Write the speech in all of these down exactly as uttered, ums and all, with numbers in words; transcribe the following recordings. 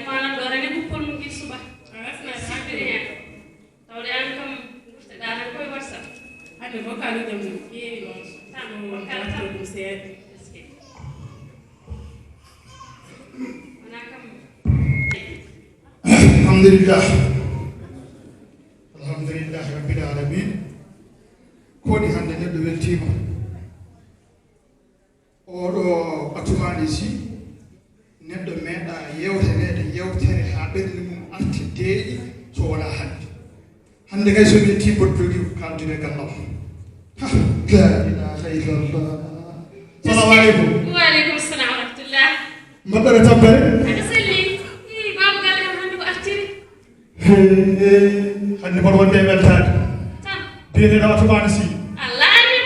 Maanaam ɗo rene guppol mum gila suba. Sippiri heen. Tawde aan kam ngurteɗaa tan koye WhatsApp. Hannde vocal uji am no keewi noon. Tan, so vocal tan. Watto ɗum seeɗa. Eskey. Wonaa kam. Alhamdulillah. Alhamdulillahi rabbil alamin. Ko waɗi hannde neɗɗo weltiima. Oɗo Atoumani Sy, neɗɗo meeɗa yewtereede yewtere haa ɓernde mum arti deeƴi so wonaa hannde. Hannde kay so mi yettii mboɗo jogii ko kaaldude e gallam. Ha, la ilaha illallah. Salamu aleykum. Wa aleykum salam wa rahmatullah. Mbaɗɗon e tampere? Aɗa selli. Ii, baaba galle kam hannde ko artiri. Hee, hannde mboɗo wonde e weltaade. Tan. Biyeteeɗo Atoumani Sy. Allah anndi.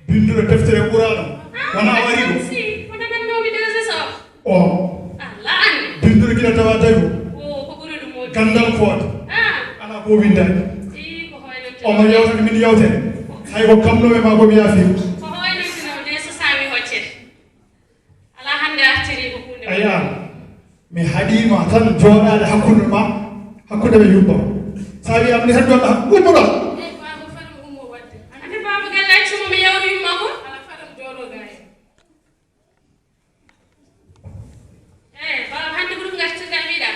Binnduɗo deftere Qur'aana. Ah, wonaa o ari ɗo. Si, ko nanannoomi deux heures o. O. Allah anndi. Binnduɗo gila tawa tawi o. O, ko ɓuri ɗum moƴƴi. Ganndal foote. Ah. Alaa ko o winndaani. Si, ko hoyno. Omo yewta min yewtere. Hay ko kam no e maa ko mi yaafii. Ko hoyno tino de so saawi hoccere. Alaa hannde artirii ko huunde. Ayaa, mi haɗii ma tan jooɗaade hakkunde ma, hakkunde ɓe yumma. So a wii am ni tan jooɗa ummoɗo. Eyi, baaba, fadam ummo waɗde. Ande baaba galle accu mo mi yawri yumma ko? Alaa, fadam jooɗo gaa en. Eyi, baaba, hannde ko ɗum ngartirɗaa mbiɗa?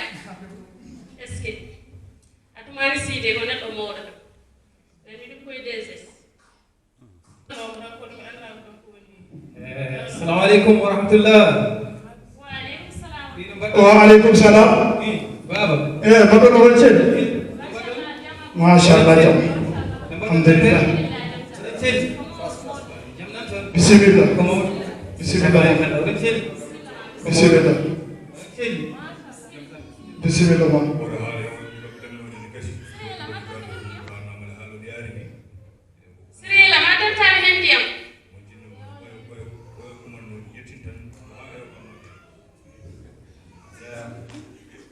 Est-ce que? Atoumani Sy de ko neɗɗo mawɗo kam. Ɓe mbiɗum koye deux S. Eh, assalamu aleykum wa rahmatullah. Wa aleykum salam. Wa aleykum salam. Eh, baaba. Eh, baaba no woni ceede? Machallah, jam. Alhamdulillah. Bisimilla. Bisimilla. Bisimilla. Bisimilla ma. Sirila, ma tantaani heen ndiyam.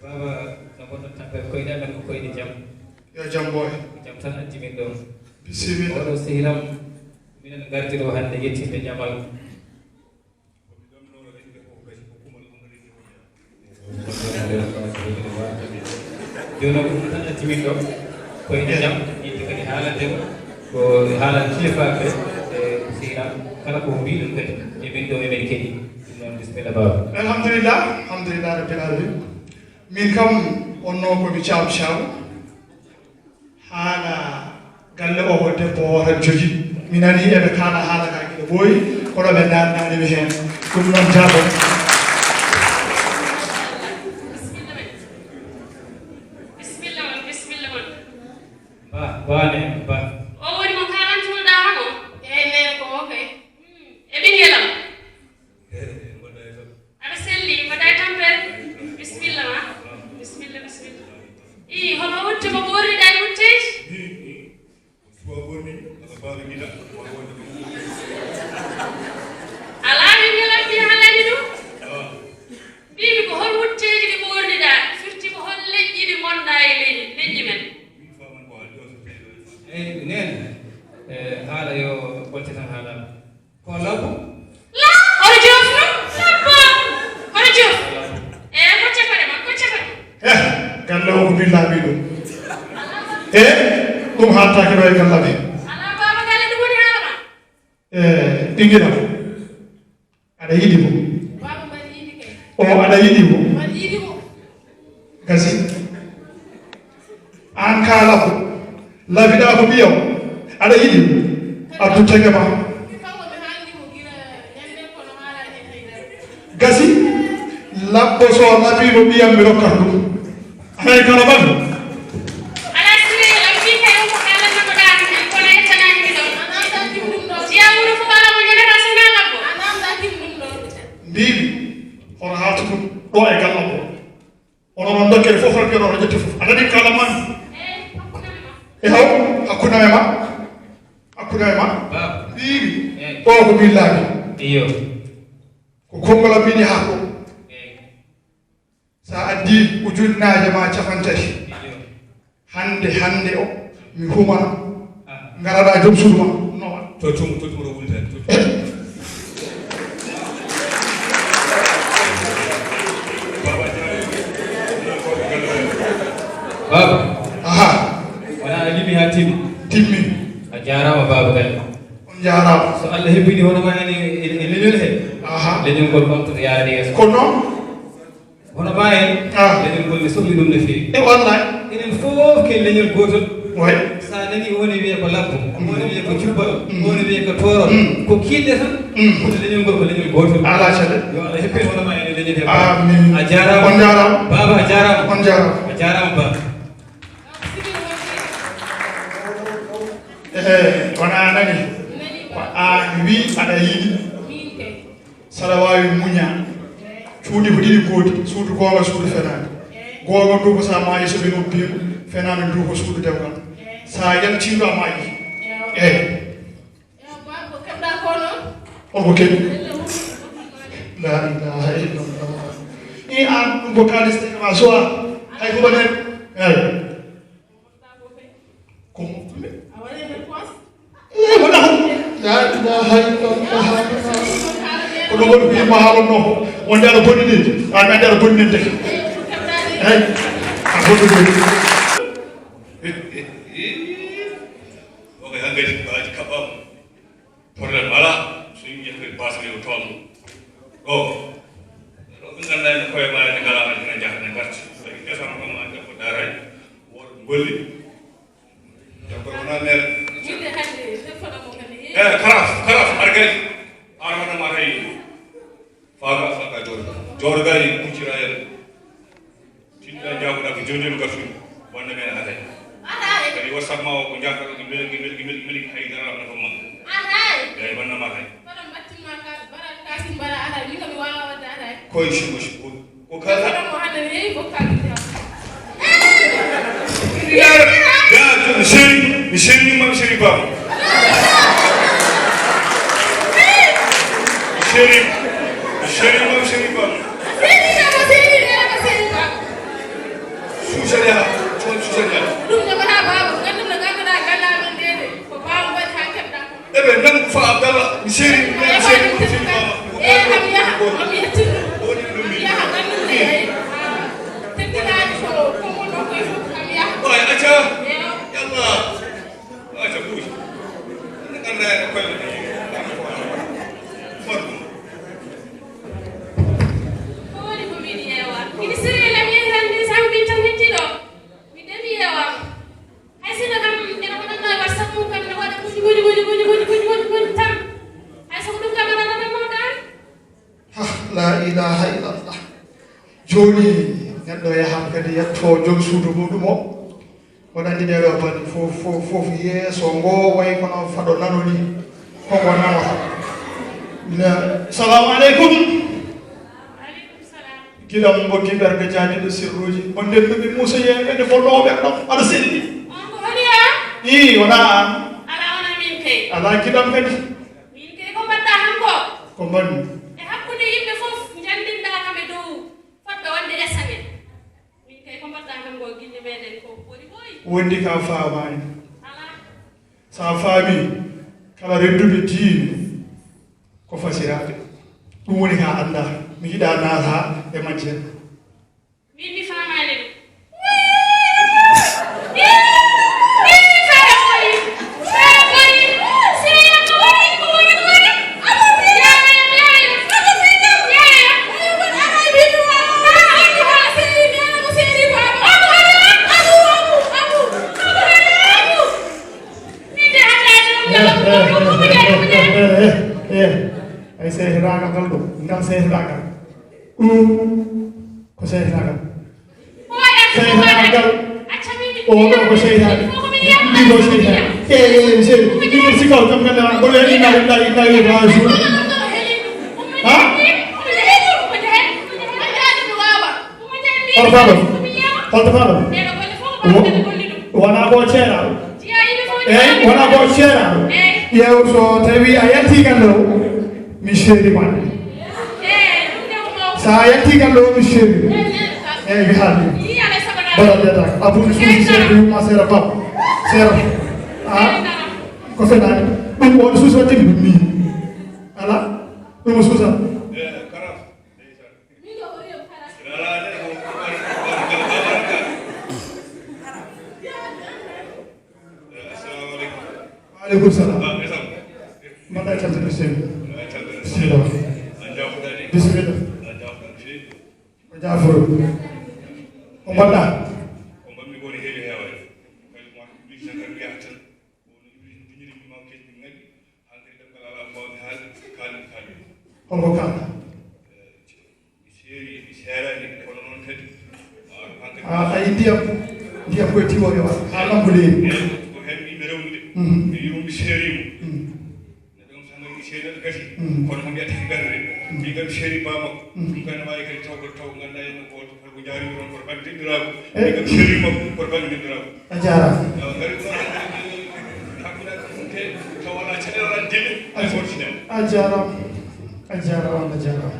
Baaba, no mboɗon tampere koyɗe amen ko koyɗe jam. Yo jam ɓooy. Ko jam tan addi min ɗo. Bisimilla. Oɗo sehil am, minen ngardi ɗo hannde yettinde ñamal. Jooni noon, ko ɗum tan acci min ɗo. Ko e jam, yiɗde kadi haalande ko, ko haalande kilifaaɓe e sehil am, kala ko mbiɗon kadi, e min ɗo, e min keɗi. Ɗum noon, bisimilla, baaba. Alhamdulillah, alhamdulillah rabbil alamin. Min kam, wonnoo ko mi caabu caabu. Haala galle o ko debbo o tan jogii. Mi nanii eɓe kaala haala ka gila ɓooyi, kono ɓe naatnaani mi heen. Ɗum noon jaabon. Bisimilla mon, bisimilla mon. Ba, ba ne, ba. O woni mo kaalantunoɗaa hano? Eey, neene ko o kay. Hmm, e ɓinngel am? Aɗa selli, mbaɗa e tampere. Bisimilla ma. Bisimilla, bisimilla. Ii, hono wutte mo ɓoorniɗaa e wutteeji? Alaa, min ngalaa mbiya haalani ɗum. Mbiimi ko hol wutteeji ɗi ɓoorniɗaa? Firti ko hol leƴƴi ɗi ngonɗaa e leydi, leƴƴi men? Eey, neen. Eh, haala yo ɓolte tan haala. Ko labbo? La, hoto joof no? Labbo. Hoto joof. E, ko cefere ma, ko cefere ma. Eh, galle o ko min laaɓi ɗum. E, ɗum haattaaki ɗo e galle amen. Alaa, baaba galle, ɗum woni haala ma. E, ɓinngel am. Aɗa yiɗi mo? Baaba, mbaɗi yiɗi kay. O, aɗa yiɗi mo? Mbaɗi yiɗi mo. Gasi. Aan kaa labbo, labiɗaa ko ɓiyam, aɗa yiɗi mo? Addu tege ma. Gasi, labbo so labiima ɓiyam mi rokkat ɗum. Aray kala ɓandu. Alaa sirri, lampi kay on ko haalanno ko ɗaano men, kono ettanaani mi ɗon. Jiyaa wuro fof alaa mo ñamata so wonaa labbo. Mbiimi, hono haalta ɗum ɗo e galle o. Onon on dokkere fof, hoto mbiyon oto ƴetti fof. A nanii kala man. E haw, hakkunde ma. Hakkunde ma. Mbiimi. O ko min laabi. Iyo. Ko konngol am mbiɗi haa ko. Sa addi ujunnaaje ma capantati. Iyo. Hannde, hannde o, mi humana. Ah. Ngaraɗa joom suudu ma, no waɗ? To tum, to tum, to tum. Baba Diallo. Allah hebbini hono ma en e, e, e leñol he. Aha. Leñol ngol ɓamtuɗo yaade yeeso. Ko noon? Hono ma en, ah, leñol ngol ne sohli ɗum no feewi. E wallaay. Enen fof ken leñol gootol. Way. Sa nani o ne wiye ko labbo, mm, o ne wiye ko cubbal, mm, o ne wiye ko tooro. Mm. Ko kiiɗɗe tan, mm, kono leñol ngol ko leñol gootol. Alaa caɗeele. Yo Allah hebbin hono ma en e leñol he. Amin. A jaaraama. On jaaraama. Baaba a jaaraama. On jaaraama. A jaaraama baaba. Ehe, wona a nani? Ko aan wi aɗa yiɗi. Saɗa waawi muñaa. Cuuɗi ko ɗiɗi gooti, suudu goonga, suudu fenaande. Goonga ndu ko sa maayi so ɓe noppiima, fenaande ndu ko suudu dewgal. Sa yaltiiɗo a maayi. Eyi. Ewa, baaba, ko keɓɗa ko noon? Holko keɓi? La ilaha illallah. I an ɗum ko kaalis tege ma sowa. Hay ko ɓaɗen. Eyi. Ko mo. A waɗi réponse? Eh, wala ko. La ilaha illallah. Ko ɗum woni ko yimɓe haalannoo ko. Wonde aɗa bonni ni. A mi andi aɗa bonni nen de. Eyi. A bonni ni. O kay hankadi baaji kaɓɓaama. Problème alaa, so yimɓe ƴettiri baasiri o toon ɗo. Ɗo ɓe nganndaa ene koye maa ene ngalaa maa ene njaha ene ngarti. So tawi desama kam maa debbo daaray, wooda golli. Debbo wona mere. Yimɓe hannde téléphone mo kadi yeeyi. Eh, karaf, karaf, argay. Ar wona ma tawi. Faaga, faaga jooɗo. Jooɗo gari, kuccira en. Tinno jaabuɗa ko joni joni gartuɗo. Wonde men aray. Aray. Kadi WhatsApp ma o ko jahata ɗo, mbele, mbele, mbele, mbele, hay dara na ko ma. Aray. Eyi, wonde ma hay. Kono mbattin ma ka, bara kasim bara aray. Min ko mi wawa wadde aray. Koy simo simo. Ko kala. Kono mo hande ne yeyi ko ka mi jaw. Ya, mi seri, mi seri ma, mi seri ba. Mi seri, mi seri ma, mi seri ba. Seri na, seri na, seri ba. Suusere ha, toon suusere ha. Ɗum ne wona baaba, nganndu no ngannduɗaa galle amen nde de, ko baaba waɗi haa keɓɗa. Eɓe nan ko fa Abdallah, mi seeri, mi seeri, mi seeri baaba. Eh, am yaha, am yettin. Woni ɗum mi. Yaha, nganndu mi, ay. Teddinaani ko, ko wonno koye fof, am yaha. Waay, acca. Eyo. Yalla. Acca, buuji. Nganndaa e koye. Farko. Ko woni ko miɗo yeewa? Miɗo sirri lam yeeran ni sabu min tan hetti ɗo. Mi demi yeewa. Hay sinno kam ene wonanno e WhatsApp mum kam ne waɗa kuji, kuji, kuji, kuji, kuji, kuji, kuji, kuji tan. Hay so ko ɗum kam aɗa waɗanno ɗan. Ha, la ilaha illallah. Jooni neɗɗo yahan kadi yetto joom suudu muɗum o. Mboɗo anndi ɗee ɗoo balɗe fof, fof, fof yeeso ngo wayi kono faɗo nano ni. Ko ngo nawata. La, salamu aleykum. Waaleykum salam. Gila mo mboggi ɓerɗe jaadiɗo sirruuji. On nden ɗum ɓe Muusa yeeɓe nde bonnooɓe ɗon aɗa selli. On ko holi an? Ii, wonaa an. Alaa, wonaa min kay. Alaa giɗam kadi. Min kay ko mbaɗɗaa han ko? Ko mbaɗmi. E hakkunde yimɓe fof njanndiɗaa kam e dow fotɓe wonde S M N. Min kay ko mbaɗɗaa kam ko gille meɗen ko ɓuri ɓooyi. Wondi ka faamaani. Alaa. So a faami, kala rennduɓe diine ko fasiraaɓe. Ɗum woni ka anndaa. Mi yiɗaa naata e majje. Min mi faamaani ɗum. Ay sehiraagal ɗo, ngal sehiraagal. Ɗum ko seytaane. Seytaane gal. O ɗo ko seytaane. Ɗi ko seytaane. E, e, sey, ɗi ko sikaw kam kala. Ko le ina ina ina ina rasu. Ha? Hoto faɗo. Hoto faɗo. Wo-, wona ko ceera. Eyi, wona ko ceera. Ƴeew so tawi a yalti galle o, mi seeri ma. Sa a yalti galle o, mi seeri. Eyi, mi haaldi. Bara deta. Abun suusi seeri yumma seera pap. Seera. Ah, ko fenaani. Ɗum on suusi waɗi ɗum ni. Ala. Ɗum suusa. Waaleykum salam. Mbaɗa e tampere. Ko mbaɗɗa? Ko mbaɗmi ko ne heewi heewaani. Kadi mo Iblisa kam yahata tan. Woni Iblisa duñiri mi maw kadi min ngaɗi. Hankadi ɗemngal alaa ko mbaawmi haalde, kaalmi kaalmi. Holko kaalɗa? Eh, mi seeri, mi seeraani, kono noon kadi. Ah, ay ndiyam, ndiyam koye tiwo yo. Ah, non ko leeri. Ko heen mi yiɗi rewnude. Mhm. Mi wiyi on mi seeriima. Mhm. Neɗɗo on so nani seeɗa gasi, kono mo mbiyata ko ɓernde, min kam seeri baa makko. Ɗum kadi ne waawi kadi taw ko taw nganndaa en ko holko jaarimi ɗon, koto bannge denɗiraagu. Min kam seeri makko, koto bannge denɗiraagu. A jaaraama. Yo, ngari ko hakkunde te taw alaa caɗeele, alaa dille, ay fortune. A jaaraama. A jaaraama, a jaaraama.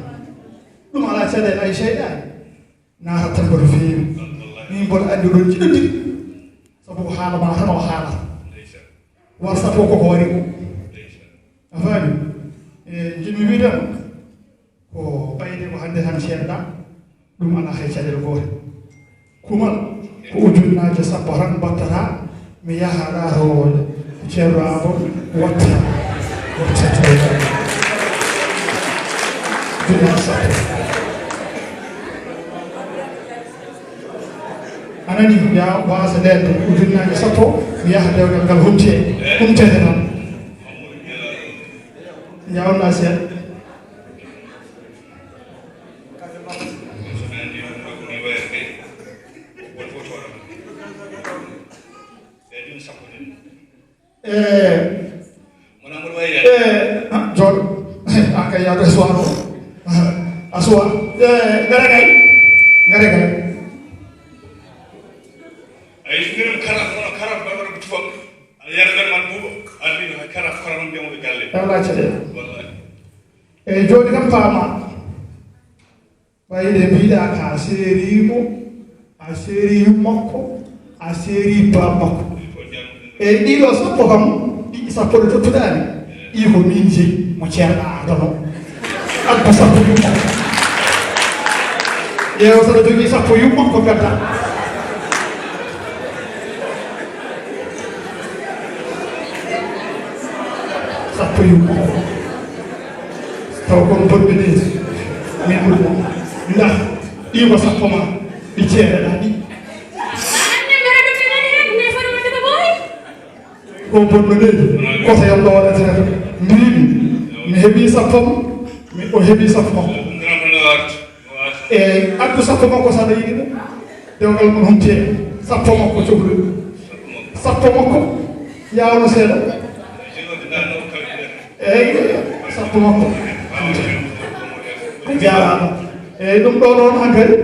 Ɗum alaa caɗeele, ay seyɗaani. Naata tan mboɗo feewi. Min mboɗo anndi oɗon jiɗondiri. Sabu ko haala ma tan o haala. War sato ko hoore mum. A faami? E, jiɗmi wiide on, ko ɓayde ko hannde tan ceerɗa, ɗum alaa hay caɗeele goote. Kumal ko ujunnaaje sappo tan mbattata, mi yaha ɗa to Ceerno Amadou, watta, watta to ujunnaaje sappo. A nani, ya waasa leerde ujunnaaje sappo, mi yaha dewgal ngal humte, humtede tan. Njawna seeɗa. E, e, ah, jooɗo. A kay yaado e soir o. A suwa. E, ngare kay. Ngare kay. Ay, ɗum kala, kono kala, mbaɗa ko tufam. Aɗa yara ngal man buuɓa. Aɗa wiya kala, kono ɗum ɓe wonɓe galle. Wallahi caɗeele. Wallahi. Eyyi, jooni kam paama. Ɓayde mbiɗa ka seeri mo, a seeri yummakko, a seeri bammakko. Eyyi, ɗiɗo sappo kam, ɗi sappo ɗe tottuɗaani, ɗi ko min jeyi, mo ceerɗa adano. Addu sappo yummakko. Ƴeewa saɗa jogii sappo yummakko gadda. Sappo yummakko. Taw kon bonɓe ɗi min ɗum ndax ɗi ko sappo ma ɗi ceereɗa ɗi. Ko bonno leydi koto yam ɗo waɗata mbiimi mi heɓi sappo mi o heɓi sappo. Eyyi, addu sappo makko so aɗa yiɗi ɗum. Dewgal mum humte sappo makko cohlu. Sappo makko yawno seeɗa. Eyyi, sappo makko. A jaaraama. Eyyi, ɗum ɗo ɗon hankadi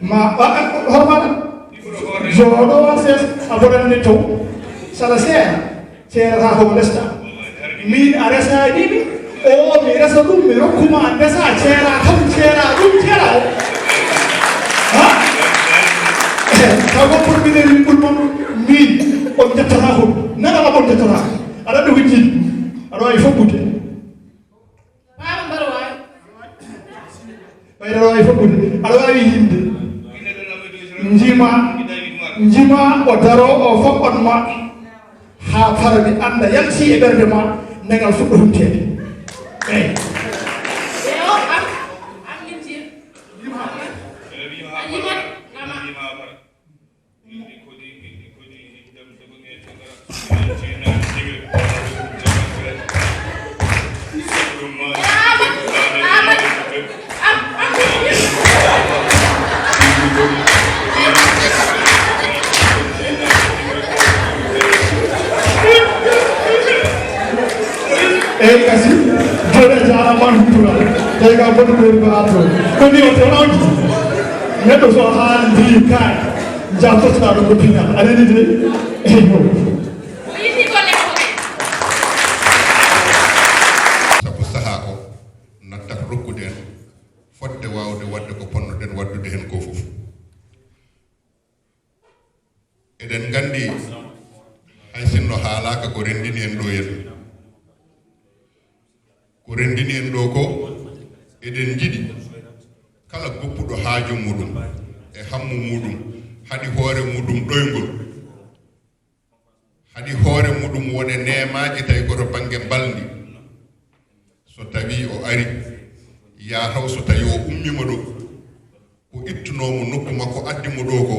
ma hormana jooɗo ses a bonanni taw sala seeɗa. Ceerata ko lesta. Min a resaani mi. O mi resa ɗum mi rokkuma ndesa ceera kam ceera ɗum ceera o. Ha? Taw ko pour minen min ɓul mon min on jettata ko nana ma on jettata. Aɗa ɗum hijji. Aɗa wawi fobbude. Baaba mbaɗa waawi. Ɓayde aɗa waawi faggude, aɗa waawi yimde. Njima, njima o daro o faɓɓan ma. Haa fara mi annda yalti e ɓernde ma, ndegal fuɗɗo humteede. Eyi. Eyo, am, am min jim. A yimat, ama. Eyyi, kasi joni a jarama, an humpura tawi ka bonno ɗo ko arto ko ni o tewno on. Neɗɗo so haali mbi kaay jam tottuɗa ɗo ko pinal a nani de. Eyyo. Sabu sahaa o nattata rokkude en fodde waawde waɗde ko ponnoɗen waɗdude heen ko fof. Eɗen nganndi hay sinno haalaaka ko renndini en ɗo yen ko renndini en ɗo ko eɗen njiɗi kala goppuɗo haaju muɗum e hammu muɗum haɗi hoore muɗum ɗoyngol haɗi hoore muɗum wone neemaaji tawi koto bannge mbalndi so tawi o ari yataw so tawi o ummima ɗo ko ittunoo mo nokku makko, addi mo ɗoo ko,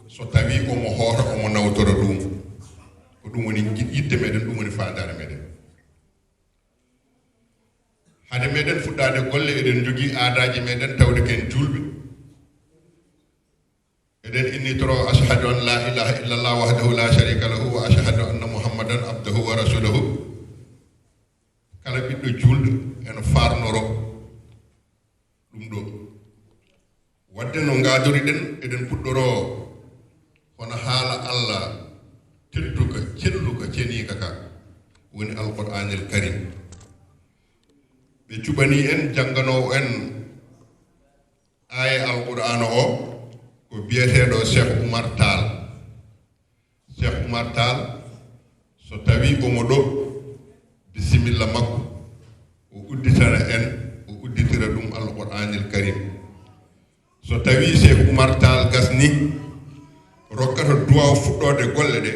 so tawii omo hoota, omo nawtora ɗum. Ko ɗum woni yiɗ-, yiɗde meɗen, ɗum woni faandaare meɗen. Hade meɗen fuɗɗaade golle, eɗen njogii aadaaji meɗen, tawde ko en juulɓe. Eɗen innitoro, "Ashhadu an la ilaha illallah wahdahu la sharika lahu wa ashhadu anna Muhammadan abduhu wa rasuluhu." Kala ɓiɗɗo juulɗo ene faarnoro ɗum ɗo. Wadde no ngaadoriɗen, eɗen puɗɗoro hono haala Allah tedduka, celluka, ceniika ka, woni Alqur'aanil Karim. Ɓe cuɓanii en, jannganoowo en aaya Alqur'aana o, ko biyeteeɗo Cheikh Oumar Tall. Cheikh Oumar Tall, so tawii omo ɗo, bisimilla makko, o udditana en, o udditira ɗum Alqur'aanil Karim. So tawii Cheikh Oumar Tall gasni, rokkata duwaaw fuɗɗoode golle ɗe,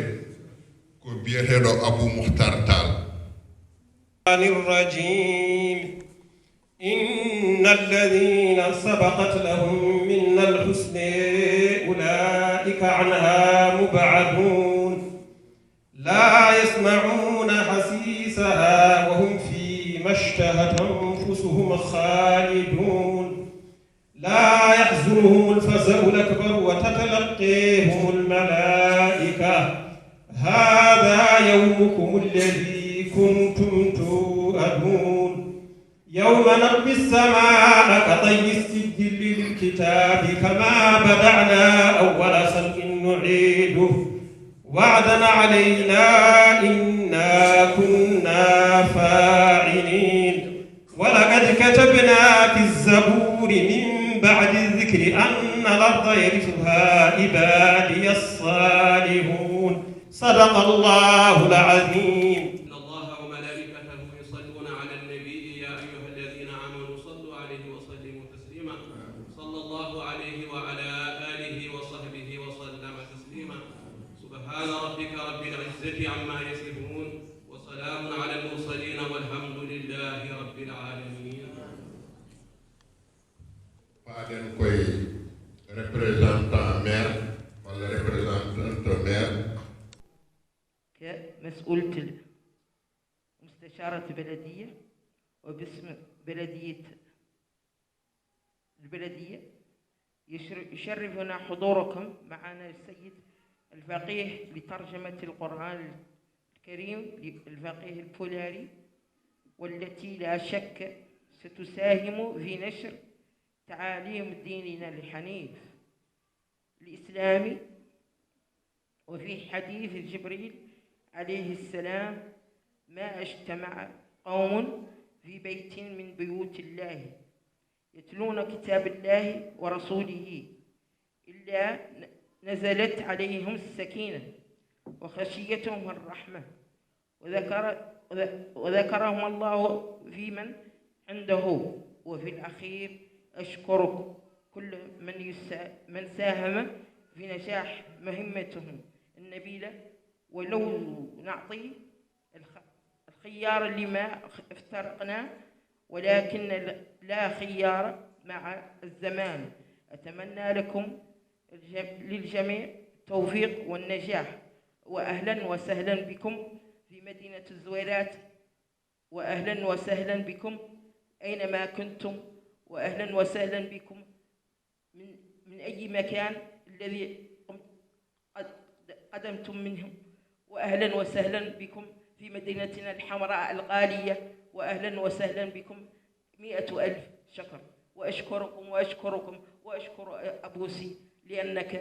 ko biyeteeɗo Abou Mouhtar Tall. الشيطان الرجيم. إن الذين سبقت لهم منا الحسنى أولئك عنها مبعدون. لا يسمعون حسيسها وهم فيما اشتهت أنفسهم خالدون. لا يحزنهم الفزع الأكبر وتتلقيهم الملائكة: هذا يومكم الذي كنتم توعدون. يوم نطوي السماء كطي السجل للكتاب كما بدأنا أول خلق نعيده وعدا علينا إنا كنا فاعلين. ولقد كتبنا في الزبور من بعد الذكر أن الأرض يرثها عبادي الصالحون. صدق الله العظيم. إن الله وملائكته يصلون على النبي، يا أيها الذين آمنوا صلوا عليه وسلموا تسليما. صلى الله عليه وعلى آله وصحبه وسلم تسليما. سبحان ربك رب العزة عما يصفون. وسلام على المرسلين والحمد لله رب العالمين. Paaɗen koye représentant maire walla représentante maire. كمسؤولة المستشارة البلدية وباسم بلدية البلدية، يشر-، يشرفنا حضوركم معنا السيد الفقيه لترجمة القرآن الكريم، الفقيه الفولاري، والتي لا شك ستساهم في نشر تعاليم ديننا الحنيف الإسلامي. وفي حديث جبريل عليه السلام: ما اجتمع قوم في بيت من بيوت الله يتلون كتاب الله ورسوله إلا نزلت عليهم السكينة وغشيتهم الرحمة وذكر-، وذكرهم الله في من عنده. وفي الأخير أشكر كل من يسا-، من ساهم في نجاح مهمتهم النبيلة. ولو نعطي الخ-، الخيار لما افترقنا، ولكن لا خيار مع الزمان. أتمنى لكم الج-، للجميع التوفيق والنجاح. وأهلا وسهلا بكم في مدينة الزويرات، وأهلا وسهلا بكم أينما كنتم، وأهلا وسهلا بكم من، من أي مكان الذي قمت-، قد-، قدمتم منه. وأهلا وسهلا بكم في مدينتنا الحمراء الغالية، وأهلا وسهلا بكم مئة ألف شكر. وأشكركم وأشكركم وأشكر أبوسي لأنك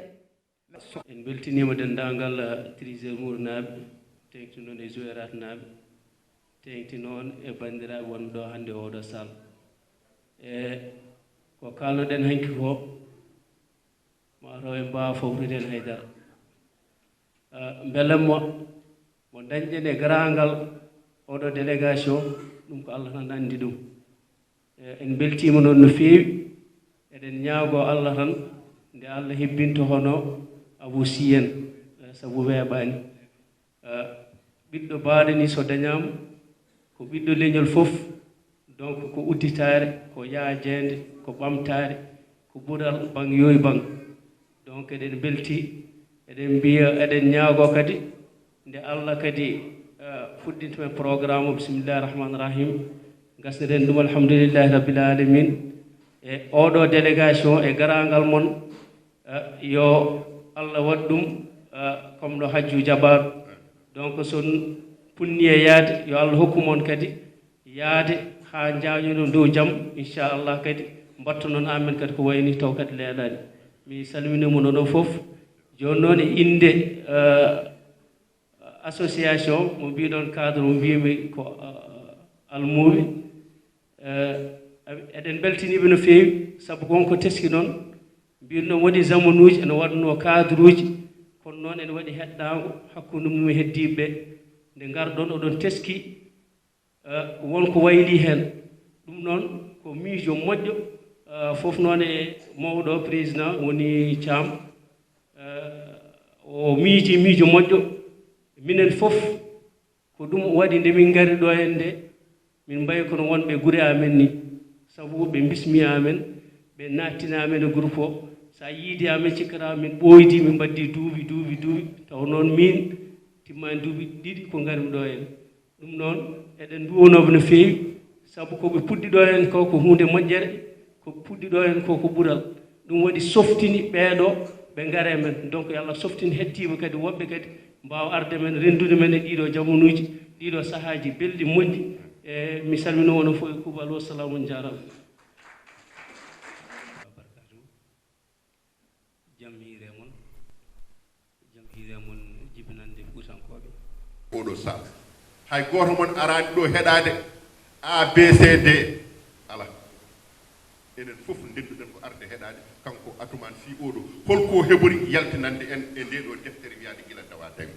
En mbeltiniima denndaangal, eh, Treize Mournaaɓe, teeŋti noon e Zouérate naaɓe, teeŋti noon e banndiraaɓe wonɓe ɗo hannde e ooɗo saal. E ko kaalnoɗen hanki ko, maa taw en mbaawaa fawrude heen hay dara. Eh, mbele mo, mo dañɗen e garaangal oɗo délégation, ɗum ko Allah tan anndi ɗum. Eh, en mbeltiima noon no feewi. Eɗen ñaagoo Allah tan, nde Allah hebbinta hono Abou Sy en, eh, sabu weeɓaani. Eh, ɓiɗɗo baaɗo ni so dañaama, ko ɓiɗɗo leñol fof, donc ko udditaare, ko yaajeende, ko ɓamtaare, ko ɓural bang yooyu bang. Donc eɗen mbelti, eɗen mbiya, eɗen ñaagoo kadi nde Allah kadi eh, fuɗɗinta men programme o, bisimillahi rahmani rahim, gasniren ɗum alhamdulillahi rabbil alamin. E oɗo délégation e garaangal mon, eh, yo Allah waɗ ɗum eh, comme no hajju jabaɗo. Donc so n- punni e yaade, yo Allah hokku mon kadi yaade haa njaañoɗon dow jam, inchallah kadi mbatta noon amen kadi ko wayni taw kadi leelaani. Mi salmini mon oɗon fof. Jooni noon e innde eh, association mo mbiɗon cadre mo mbimi ko eh, almuuɓe. Eh, eɗen mbeltiniɓe no feewi sabu ko wonko teski noon. Mbirno waɗi zamanuuji ene waɗno cadre uji, kono noon ene waɗi heɗɗaango hakkunde mum e heddiiɓe ɓe. Nde ngarɗon oɗon teski eh, won ko wayli heen. Ɗum noon ko miijo moƴƴo eh, fof noon e mawɗo président woni Caam. Eh, o miiji miijo moƴƴo. Minen fof ko ɗum waɗi nde min ngari ɗo heen nde min mbayi kono wonɓe gure amen ni, sabu ɓe mbismi amen, ɓe nattina amen e groupe o. So a yiidi amen cikkata min ɓooydi, min mbaddi duuɓi duuɓi duuɓi, taw noon min timmani duuɓi ɗiɗi ko ngarmi ɗo heen. Ɗum noon eɗen nduwonooɓe no feewi, sabu ko ɓe puɗɗi ɗo heen ko ko huunde moƴƴere, ko ɓe puɗɗi ɗo heen ko ko ɓural. Ɗum waɗi softini ɓeeɗo ɓe ngare men. Donc yo Allah softini hettiiɓe kadi, woɓɓe kadi mbaawa arde men, renndude men e ɗiiɗo jamanuuji, ɗiiɗo sahaaji belɗi moƴƴi. E mi salmino onon fof e kuuɓal, wassalamu, on njaaraama. Jam hiire mon. Jam hiire mon jibinande Fuutankooɓe. Oɗo saaha hay gooto mon araani ɗo heɗaade A B C D. Ala. Enen fof ndenduɗen ko arde heɗaade kanko Atumaan Sii oɗo. Holko heɓori yaltinande en e nde ɗo deftere wiyaade gila dawa dawi?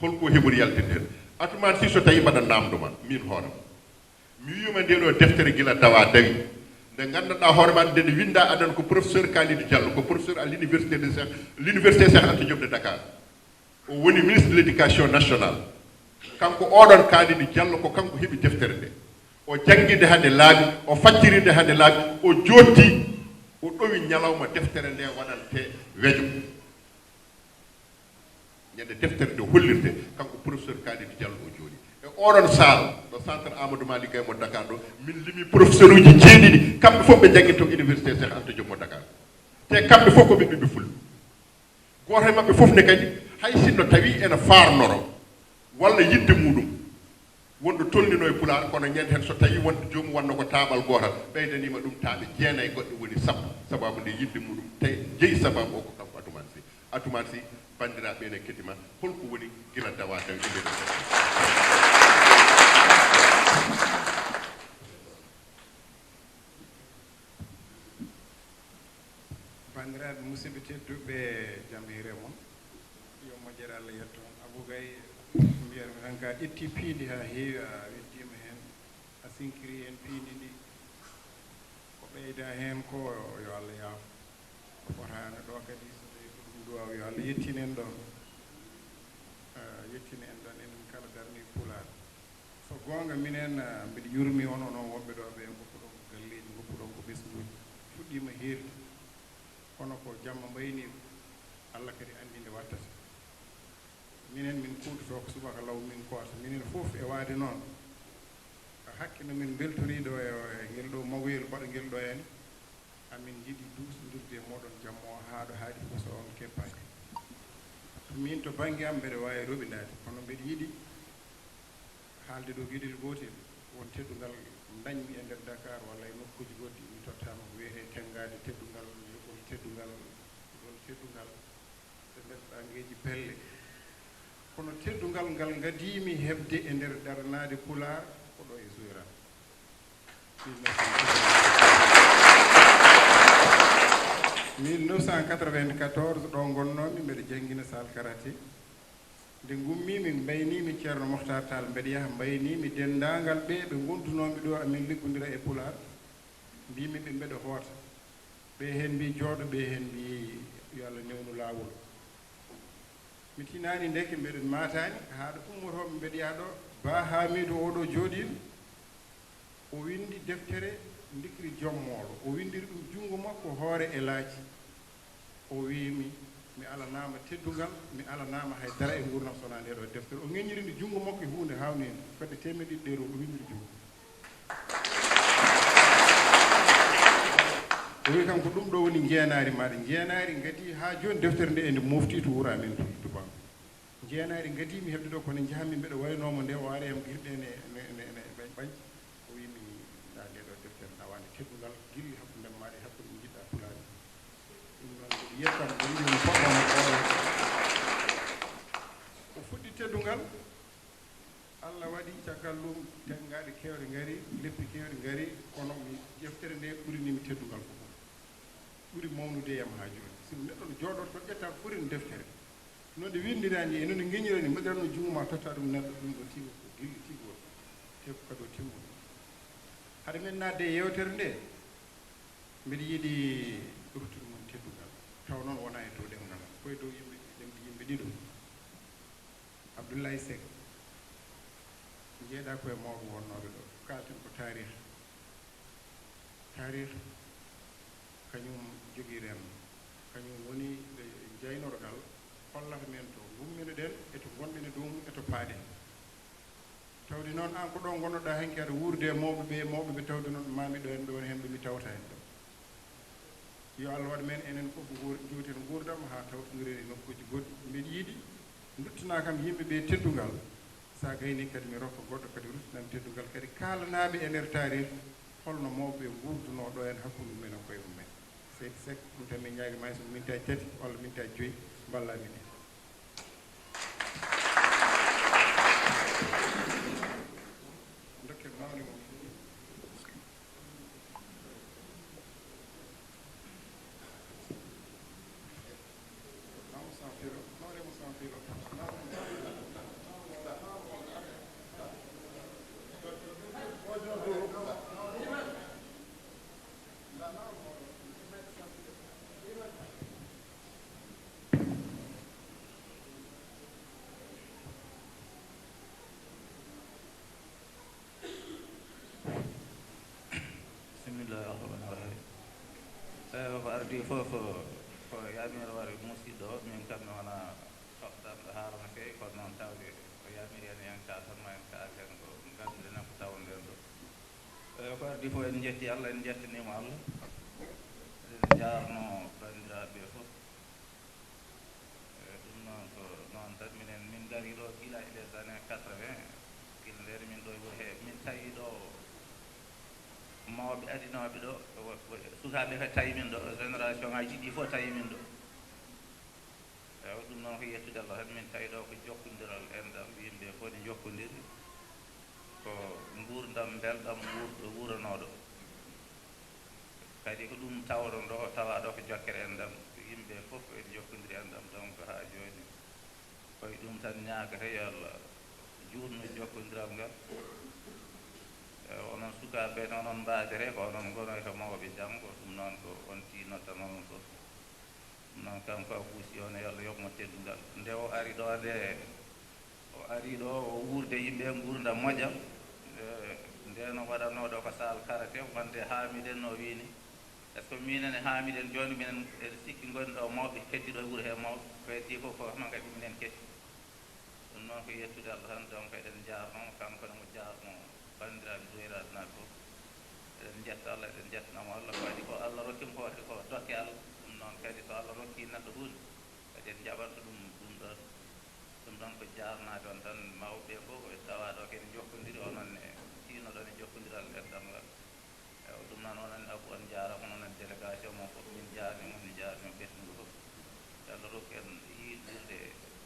Holko heɓori yaltinde heen? Atumaan Sii, so tawii mbaɗa naamndo ma, miin hoore am, mi wiima nde ɗo deftere gila dawa dawi, nde nganndanɗaa hoore ma nde ne winnda adan ko professeur Kalidou Diallo, ko professeur à l'université de Cheikh, l'université Cheikh Anta Diop de Dakar. O woni ministre de l'éducation nationale. Kanko oɗon Kalidou Diallo ko kanko heɓi deftere nde. O janngi nde hade laaɓi, o facciri nde hade laaɓi, o jootti, o ɗowi ñalawma deftere nde waɗante wejo. Ñande deftere nde hollirte kanko professeur Kalidou Diallo o jooɗi e oɗon saal ɗo centre Amadou Malick Gaye mo Dakar ɗo. Min limi professeur uji jeeɗiɗi, kamɓe fof ɓe jannginta université Cheikh Anta Diop mo Dakar. Te kamɓe fof ko ɓe ɓiɓɓe fulɓe. Gooto e maɓɓe fof ne kadi, hay sinno tawi ene faarnoro walla yidde muɗum wonɗo tolnino e pulaar, kono ñande heen so tawi wonde joomum wanno ko taaɓal gootal, ɓeydaniima ɗum taaɓe jeenayi goɗɗe woni sappo, sababu nde yidde muɗum tawi jeyi sababu o ko kanko Atumaan Sii. Atumaan Sii, banndiraaɓe ene keɗii ma, holko woni gila dawa dawi e nder Banndiraaɓe musidɓe tedduɓe, jam hiire mon. Yo moƴƴere Allah yetto on. Abou Gaye, mbiyatmi tan ka ƴetti piindi haa heewi, a weddiima heen, a sinkiri heen piindi ndi. Ko ɓeyda heen ko, yo Allah yaafo. Ko fotaani ɗo kadi, so tawi ko ɗum duwaaw, yo Allah yettinen ɗon. Eh, yettinen ɗon enen kala darni pulaar. So goonga, minen, eh, mbiɗa yurmi on, onon wonɓe ɗo ɓe, ngoppuɗon ko galleeji, ngoppuɗon ko ɓesnguuji. Fuɗɗiima heerde. Kono ko jamma mbayniiko, Allah kadi anndi nde wattata. Minen min kuutoto ko subaka law min koota. Minen fof e waade noon. Ko hakke no min mbeltori ɗo e, e ngel ɗo mawoyel baɗo ngel ɗo en. Amin njiɗi duusondirde e mooɗon jamma o haa ɗo haaɗi fof so on keppaaki. Min to bannge am mbeɗa waawi roɓindaade, kono mbeɗa yiɗi haalde ɗo geɗel gootel. Won teddungal dañmi e nder Dakar walla e nokkuuji goɗɗi, mi tottaama ko wiyetee tenngaade teddungal, yogol teddungal, yogol teddungal, e nder ɓangeeji pelle. Kono teddungal ngal ngadiimi heɓde e nder daranaade Pulaar ko ɗo e Soyra. Mille neuf cent quatre-vingt-quatorze, ɗo ngonnoomi, mbeɗa janngina salle karaté. Nde ngummiimi, mbayniimi Ceerno Mohtar Tall, mbeɗa yaha, mbayniimi denndaangal ɓe ɓe ngontunoomi ɗo, amin liggondira e Pulaar. Mbiimi ɓe mbeɗa hoota. Ɓe heen mbii jooɗo, ɓe heen mbii yo Allah newnu laawol. Mi tinaani ndeke mbeɗen maataani, haa ɗo ummotooɓe mbeɗa yaha ɗo. Ba Haamiidu oɗo jooɗiiɗo, o winndi deftere Ndikri jommoolo, o winndiri ɗum junngo makko hoore e laaci. O wiimi, mi alanaama teddungal, mi alanaama hay dara e nguurndam so wonaa ndee ɗoo deftere. O ŋeññiri nde junngo makko e huunde haawniinde, fedde teemedde ɗiɗi ɗeerol, o winndiri junngo. O wi kam, ko ɗum ɗoo woni njeenaari maaɗa. Njeenaari ngadii haa jooni, deftere nde ene mofti to wuro amen to, to Bango. Njeenaari ngadii mi heɓde ɗo, kono njahanmi mbeɗa waynoo mo nde o ari am girɗe ne, ne, ne, ne ɓañ ɓañ. O wi mi, ndaa nde ɗo deftere nawaande teddungal, gilli hakkunde maaɗa e hakkunde njiɗɗa pulaar. Ɗum noon mbiɗo yettam, mbiɗo yiɗi no poɗɗo mo ɗo. O fuɗɗi teddungal, Allah waɗi caggal ɗum tenngaaɗe keewɗe ngari, leppi keewɗe ngari, kono mi, deftere nde ɓurini mi teddungal fof. Ɓuri mawnude e am haa jooni. Sibu neɗɗo no jooɗoto ko ƴetta ko ɓuri no deftere. No nde winndiraani e no nde ngeñirani, mbaɗiranno junngo ma totta ɗum neɗɗo, ɗum ɗo tigi ko gilli tigi woni. Te ko kadi o timmuɗo. Hade men naatde e yeewtere nde, mbiɗa yiɗi ɗoftude mon teddungal. Taw noon wonaa e dow ɗemngal am. Ko e dow yimɓe, ɗemɗi yimɓe ɗiɗo. Abdoulaye Seck, njeeɗa ko e mawɓe wonnooɓe ɗo. Kaalten ko taarih. Taarih, kañum jogii renndo. Kañum woni, eh, jaynorgal hollata men to ngumminoɗen e to ngonɗen e dow mum e to paaɗen. Tawde noon, aan ko ɗo ngonnoɗaa hanki aɗa wuurde e mawɓe ɓe, mawɓe ɓe, tawde noon maami ɗo en ɓe woni heen ɓe mi tawta en ɗo. Yo Allah waɗ men enen fof nguur-, njuuten nguurndam haa tawtondiren e nokkuuji goɗɗi. Mbiɗa yiɗi nduttinaa kam yimɓe ɓe teddungal. So a gaynii kadi mi rokka goɗɗo kadi ruttinan teddungal kadi kaalanaaɓe e nder taarih holno mawɓe ɓe nguurdunoo ɗo en hakkunde mumen e koye mumen. Seydi Seck, ɗum tan min ñaagi ma so ko mintaaji tati walla mintaaji joyi mballaa min heen. Dokken mawni mo. Bismillaahi rahmaani rahiim. Eey, ko ardii fof ko, ko yamiroore musiɗɗo o, min kam mi wonaa toɗɗanɗo haala no feewi, kono noon tawde o yamiri en, en kaal tan ma en kaal heen ko ngannduɗen e ko tawonɗen ɗo. Eey, ko ardii fof en njetti Allah, en njettaniima Allah, eɗen njaarnoo banndiraaɓe ɓe fof. Eey, ɗum noon ko noon tan, minen min ngarii ɗo gila e les années quatre-vingts, gila ndeen min ɗo e wuro hee, min tawi ɗo mawɓe adinooɓe ɗo, wo-, wo-, sukaaɓe kadi tawi min ɗo, génération ngaji ɗi fof tawi min ɗo. Eey, ɗum noon ko yettude Allah tan, min tawi ɗo ko jokkondiral enɗam, yimɓe fof ne njokkondiri, ko nguurndam mbelɗam wuur-, wuuranooɗo. Kadi ko ɗum tawɗon ɗo, tawa ɗo ko jokkere enɗam, yimɓe fof ene njokkondiri enɗam, donc haa jooni. Ko e ɗum tan ñaagata yo Allah juutnu jokkondiral ngal. E, onon sukaaɓe ne, onon mbaajere, ko onon ngonoyta mawɓe janngo, ɗum noon ko on tiinnotta onon fof. Ɗum noon kanko Abou Sy o ne, yo Allah yoɓ mo teddungal. Nde o ari ɗo nde, o ari ɗo, o wuurde yimɓe nguurndam moƴƴam. E, nde no waɗanoo ɗo ko saal karate, wonde haamiɗen no wiini. Est-ce que minen e haamiɗen jooni, minen eɗen sikki ngoni ɗo mawɓe keddi ɗo e wuro he mawɓe, ko heddii fof ko ma kadi minen keddi. Ɗum noon ko yettude Allah tan, donc eɗen njaarnoo mo, kanko ne mo jaarnoo banndiraaɓe Duwayraat naaɓe fof. Eɗen njetta Allah, eɗen njettanamo Allah, ko waɗi ko Allah rokki mo, ko waɗi ko dokke Allah. Ɗum noon kadi so Allah rokki neɗɗo huunde, kadi en njaɓanta ɗum ɗum ɗon. Ɗum ɗon ko jaarnaade on tan, mawɓe ɓe fof ɓe tawa ɗo kadi njokkondiri, onon ne tiinoɗon e jokkondiral enɗam ngal. Ewa, ɗum noon, onon Abou, on njaaraama, onon délégation mon fof, min njaarnii mon, min njaarnii ɓesngu fof. Yo Allah rokku en yiidirde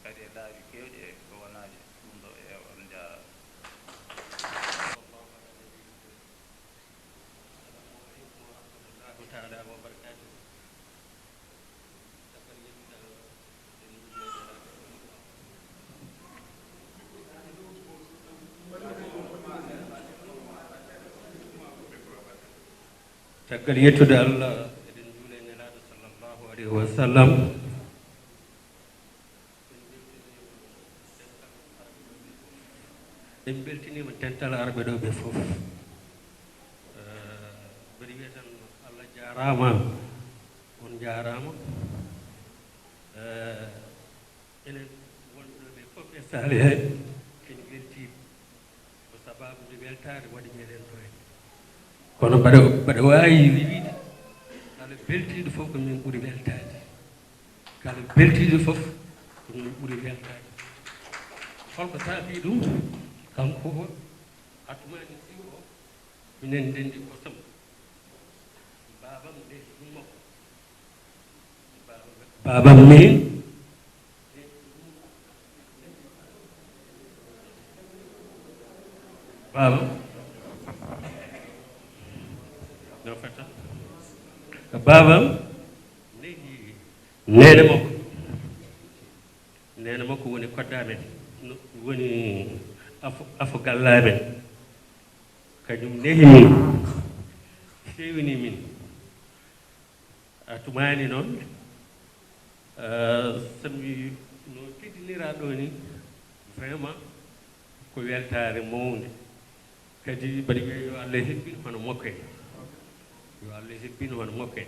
kadi e laabi keewɗi e ko wonaaji ɗum ɗo, ewa, on njaaraama. Allahu taala wa barakaatuh. Caggal yettude Allah, eɗen njuula e Nelaaɗo sallallahu alayhi wa sallam. En mbeltiniima dental arɓe ɗo ɓe fof. Eh, Jaaraama, on njaaraama. Eh, enen wonɓe ɗo ɓe fof e saali he, en weltiima. Ko sabaabu nde weltaare waɗi meɗen ɗo heen. Kono mbaɗa, mbaɗa waawi wiide, kala beltiiɗo fof ko min ɓuri weltaade. Kala beltiiɗo fof ko min ɓuri weltaade. Holko saabii ɗum? Kanko ko Atumaani Sih o, minen ndenndi kosam. Baabam nehdi ɗum makko. Baabam, baabam min. Baabam. No fetta. Baabam nehdi neene makko. Neene makko woni kodda amen, no, woni afo, afo galle amen. Kañum nehi min, feewini min. A tumaani noon, eh, so mi no teddiniraa ɗo ni, vraiment ko weltaare mawnde. Kadi mbaɗi wiya yo Allah hebbin hono makko en. Yo Allah hebbin hono makko en.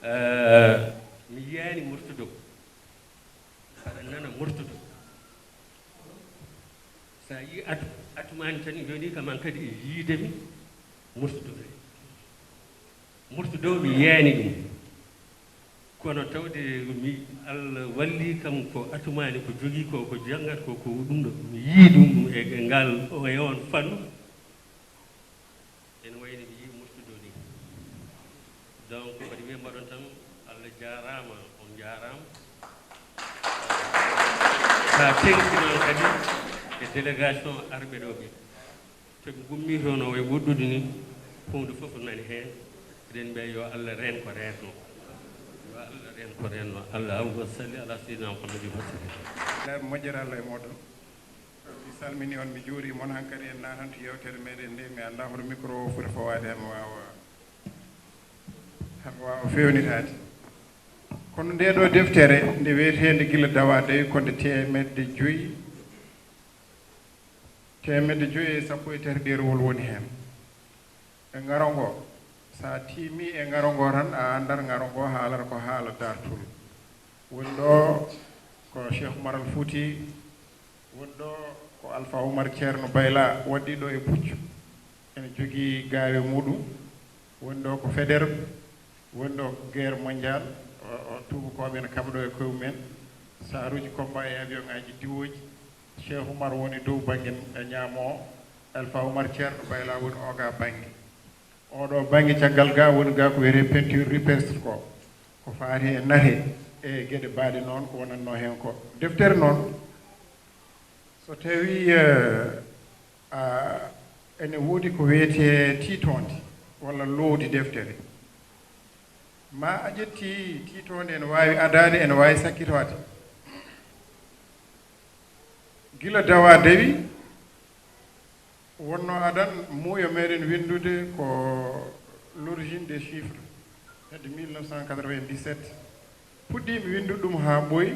Eh, mi yiyaani Murtudo. Aɗa nana Murtudo. So a yii Atu-, Atumaani tan, yoni kam an kadi e yiide mi Murtudo kadi. Murtudo mi yiyaani ɗum. Kono tawde mi, Allah walli kam ko Atumaani ko jogii ko, ko janngat ko, ko ɗum ɗo. Mi yii ɗum e, e ngal, e on fannu. Ene wayno mi yii Murtudo ni. Donc, mbaɗi wiya mbaɗon tan, Allah jaaraama, on njaaraama. Haa teŋti noon kadi e délégation arɓe ɗo ɓe. To ɓe gummii toon o e woɗɗude ni, huunde fof nani heen. Eɗen mbiya yo Allah reen ko reenno. Yo Allah reen ko reenno. Allahumma salli ala sayyidina Muhammadin wa sallim. Laabi moƴƴere Allah e mooɗon. Mi salmini on, mi juuri mon. Hankadi en naatanto yewtere meɗen nde, mi anndaa hoto micro o foti fawaade heen waawa, heen waawa feewnitaade. Kono nde ɗo deftere nde wiyeteende Gila Dawa Dawi, ko nde teemedde joyi, teemedde joyi e sappo e tati ɗeerowol woni heen. E ŋaro ngo, so a tiimii e ŋaro ngo tan, a anndat ŋaro ngo haalata ko haala daartol. Woni ɗo ko Cheikh Oumar Al Fouti, woni ɗo ko Alpha Oumar Ceerno Bayla, waɗɗii ɗo e puccu. Ene jogii gaawe muuɗum. Woni ɗo ko Faidherbe, woni ɗo ko guerre mondiale, o, o tuubakooɓe ene kaɓa ɗo e koye mumen. Saaruuji combat e avion ŋaaji diwooji. Cheikh Oumar woni dow bannge ñaamo o, Alpha Oumar Ceerno Bayla woni oga bannge. Oɗo bannge caggal ga woni ga ko wiyetee peinture rupestre ko, ko faati e nate e geɗe baaɗe noon ko wonatnoo heen ko. Deftere noon, so tawii, eh, a, ene woodi ko wiyetee tiitoonde walla loowdi deftere, ma a ƴetti tiitoonde ene waawi adaade, ene waawi sakkitoade. Gila Dawa Dawi, wonno adan muuyo meɗen winndude ko L'origine des chiffres, hedde mille neuf cent quatre-vingt-dix-sept. Puɗɗiimi winndude ɗum haa ɓooyi,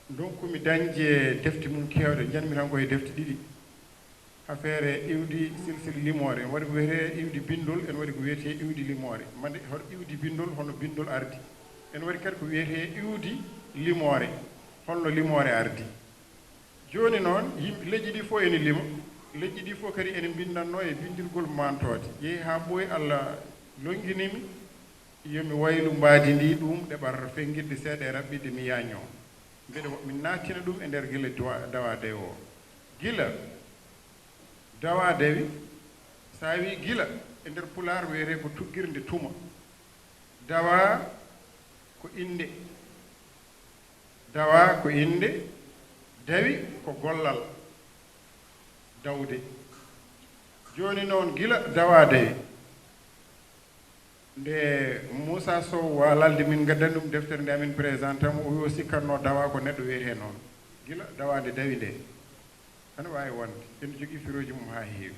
ndonkumi dañde defte mum keewɗe, njanmi tan ko e defte ɗiɗi. Affaire iwdi silsil limoore, ene waɗi ko wiyetee iwdi binndol, ene waɗi ko wiyetee iwdi limoore. Mande hoto iwdi binndol, hono binndol ardi. Ene waɗi kadi ko wiyetee iwdi limoore, holno limoore ardi. Jooni noon, yimɓe, leƴƴi ɗi fof ene lima. Leƴƴi ɗi fof kadi ene mbinndatnoo e binndirgol maantoode. Yehi haa ɓooyi, Allah lonngini mi, yo mi waylu mbaadi ndi, ɗum ɗeɓal fenngirde seeɗa e raɓɓiɗde, mi yaañoo. Mbeɗa wa-, mi naattina ɗum e nder Gila Dawa, Dawa Dawi o. Gila Dawa Dawi, so a wii gila e nder pulaar, wiyetee ko tuggirde tuma. Dawa ko innde. Dawa ko innde, dawi ko gollal, dawde. Jooni noon, gila Dawa Dawi, nde Moussa Sow waalalde min ngaddani ɗum deftere nde, amin présenta mo, o wi o sikkatnoo dawa ko neɗɗo wiyetee noon. Gila dawa nde dawi nde, ene waawi wonde ene jogii firooji mum haa heewi.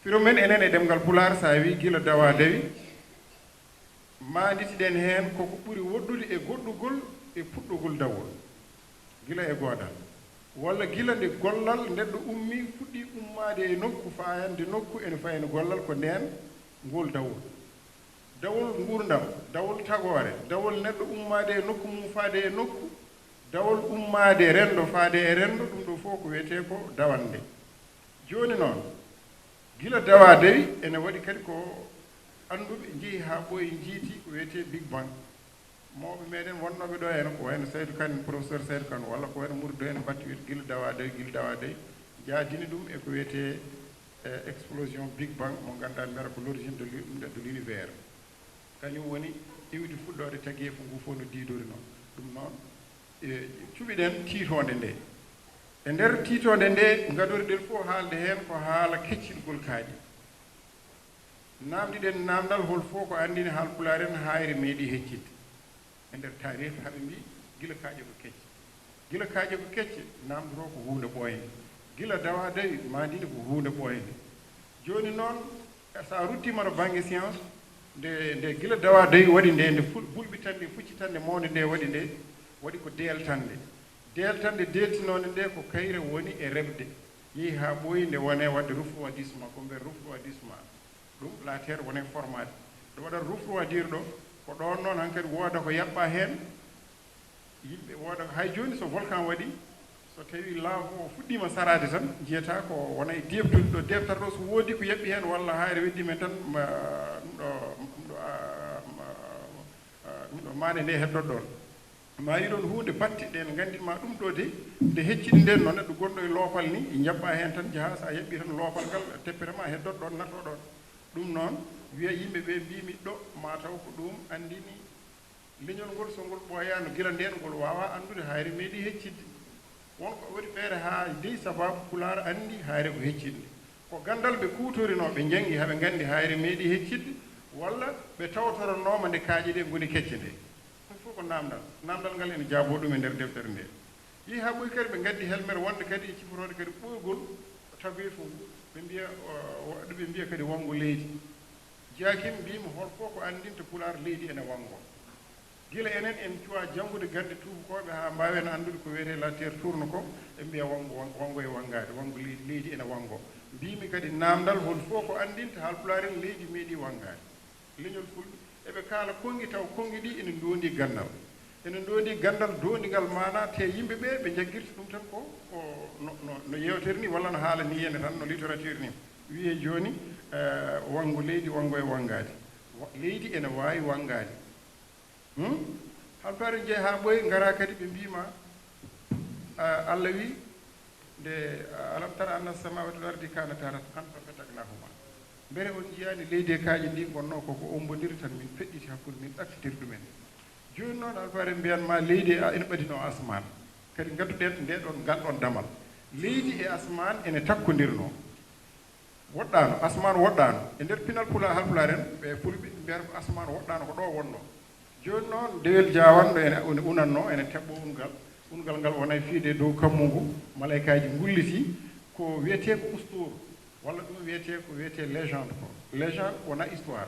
Firo men enen e ɗemngal pulaar, so a wii gila dawa dawi, maanditiɗen heen koko ɓuri woɗɗude e goɗɗugol e puɗɗogol dawol, gila e goodal, walla gila nde gollal neɗɗo ummii, fuɗɗii ummaade e nokku, faayande nokku, ene fayna gollal, ko ndeen ngol dawol. Dawol nguurndam, dawol tagoore, dawol neɗɗo ummaade e nokku mum faade e nokku, dawol ummaade renndo faade e renndo, ɗum ɗo fof ko wiyetee ko dawannde. Jooni noon, gila dawaa dawi, ene waɗi kadi ko annduɓe njehi haa ɓooyi njiiti ko wiyetee Big Bang. Mawɓe meɗen wonnooɓe ɗo heen, ko wayno Saydou Kane, professeur Saydou Kane, walla ko wayno Mouride ɗo heen, mbaɗti wiyde gila dawaa dawi, gila dawaa dawi, njaadini ɗum e ko wiyetee, eh, explosion Big Bang, mo ngannduɗaa mbiyata ko l'origine de l'u-, de l'univers. Kañum woni iwdi fuɗɗoode tageefu ngu fof no diidorinoo. Ɗum noon, e, cuɓiɗen tiitoonde nde. E nder tiitoonde nde, ngadorii ɗen fof haalde heen ko haala keccitgol kaaƴe. Naamndiɗen naamndal hol fof ko anndini Haalpulaar en haayre meeɗi hecciɗde. E nder taarih haɓe mbii gila kaaƴe ko kecce. Gila kaaƴe ko kecce, naamndotoo ko huunde ɓooynde. Gila dawaa dawi, maandini ko huunde ɓooynde. Jooni noon, so a ruttiima to bannge science, nde, nde gila dawaa dawi waɗi nde, nde fu-, bulɓitannde, fuccitannde mawnde nde waɗi nde, waɗi ko deeltannde. Deeltannde deeltinoonde nde ko kayre woni e reɓde. Yehi haa ɓooyi nde wone waɗde refroidissement, ko mbiyetee refroidissement. Ɗum la terre wone formaade. Ɗo waɗata refroidir ɗo, ko ɗoon noon hankadi wooda ko yaɓɓa heen. Yimɓe wooda, hay jooni so volcan waɗi, so tawi laawa o fuɗɗiima saraade tan, njiyata ko wona e deeɓtude ɗo deeɓtata ɗo, so woodi ko yaɓɓi heen walla haayre weddiima heen tan, ma, ɗum ɗo, ɗum ɗo, a, ma, a, ɗum ɗo maande nde heddot ɗoon. Ma yiɗon huunde batte ɗe no nganndin ma ɗum ɗo de, nde hecciɗi nden no neɗɗo gonɗo e loopal ni, njaɓɓa heen tan njaha, so a yaɓɓi tan loopal ngal teppere ma heddot ɗoon, nato ɗoon. Ɗum noon, wiya yimɓe ɓe mbiimi ɗo, ma taw ko ɗum anndini leñol ngol, so ngol ɓooyaano gila ndeen, ngol waawaa anndude haayre meeɗi hecciɗde. Won ko waɗi feere haa dey sababu Pulaar anndi haayre ko hecciɗnde. Ko ganndal ɓe kuutorinoo, ɓe njanngi haa ɓe nganndi haayre meeɗi hecciɗde, walla ɓe tawtoranooma nde kaaƴe ɗe ngoni kecce nde. Ɗum fof ko naamndal. Naamndal ngal ene jaaboo ɗum e nder deftere nde. Yehi haa ɓooyi kadi ɓe ngaddi helmere wonde kadi e ciforoode kadi ɓooygol tageefu ngu. Ɓe mbiya, o, o, ɓe mbiya kadi wanngo leydi. Jaakin mbiimi hol fof ko anndinta Pulaar leydi ene wanngo. Gila enen en cuwaa janngude gannde tuubakooɓe haa mbaawen anndude ko wiyetee la terre tourne ko, ɓe mbiya wanngo, wanngo e wanngaade, wanngo leydi, leydi ene wanngo. Mbiimi kadi naamndal hol fof ko anndinta Haalpulaar en leydi meeɗi wanngaade. Leñol Fulɓe, eɓe kaala konngi taw konngi ɗi ene ndoondi ganndal. Ene ndoondi ganndal doondigal maanaa, te yimɓe ɓe, ɓe njaggirta ɗum tan ko, ko no, no, no yeewtere ni walla no haala ni ene tan, no littérature ni. Wiyee jooni, eh, wanngo leydi, wanngo e wanngaade. Wa-, leydi ene waawi wanngaade. Hmm? Haalpulaar en njehi haa ɓooyi, ngara kadi ɓe mbiima, ah, Allah wi, nde, ah, "Alam tara anna samawati wal ardi kanata ratqan fa fataqnahuma." Mbere on njiyaani leydi e kaaƴe ndi ngonnoo ko ko ombondiri tan, min peɗɗiti hakkunde, min ɗaktitiri ɗumen. Jooni noon, Haalpulaar en mbiyan ma leydi e a-, ene ɓadinoo asmaan. Kadi ngadduɗen nde ɗon, ngal ɗon damal. Leydi e asmaan ene takkondirnoo. Woɗɗaano, asmaan woɗɗaano. E nder pinal Pula-, Haalpulaar en, ɓe Fulɓe mbiyata ko asmaan woɗɗaano, ko ɗo wonnoo. Jooni noon, dewel jaawanɗo ene, ene unannoo, ene teɓɓoo ungal. Ungal ngal wona e fiyde e dow kammu ngu, malaykaaji ngullitii. Ko wiyetee ko ustuur, walla ɗum wiyetee ko wiyetee légende ko. Légende wona histoire.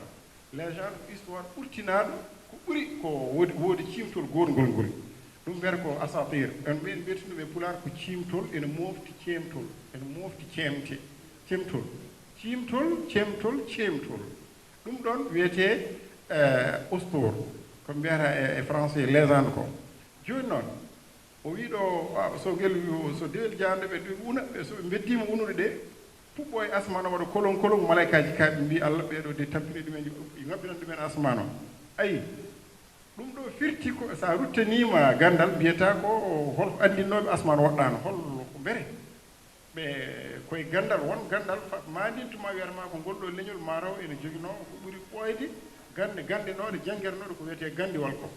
Légende ko histoire ɓurtinaaɗo, ko ɓuri ko woodi, woodi ciimtol gootngol ngol. Ɗum mbiyata ko asatir. En mbiyata ɗum e Pulaar ko ciimtol, ene moofti ceemtol, ene moofti ceemte, ceemtol. Ciimtol, ceemtol, ceemtol. Ɗum ɗon wiyetee, eh, ustuur, ko mbiyata e, e français légende ko. Jooni noon, o wii ɗo, a, so ngel, so dewel jaanɗo ɓe ɗum una, ɓe, so ɓe mbeddiima unude ɗe, puɓɓo e asmaan o waɗa kolon kolon, malaykaaji kaaɓe mbii, "Allah, ɓee ɗo de tampini ɗumen, ngaɓɓinan ɗumen asmaan o." Ayi, ɗum ɗo firti ko, so a ruttaniima ganndal, mbiyata ko hol anndinooɓe asmaan woɗɗaano, hol ko mbere? Ɓe koye ganndal, won ganndal fa-, maandintuma wiyata ma ko ngol ɗo leñol ma raw ene joginoo ko ɓuri ɓooyde gannde, gannde ɗo ɗe janngernoɗe ko wiyetee ganndiwal ko.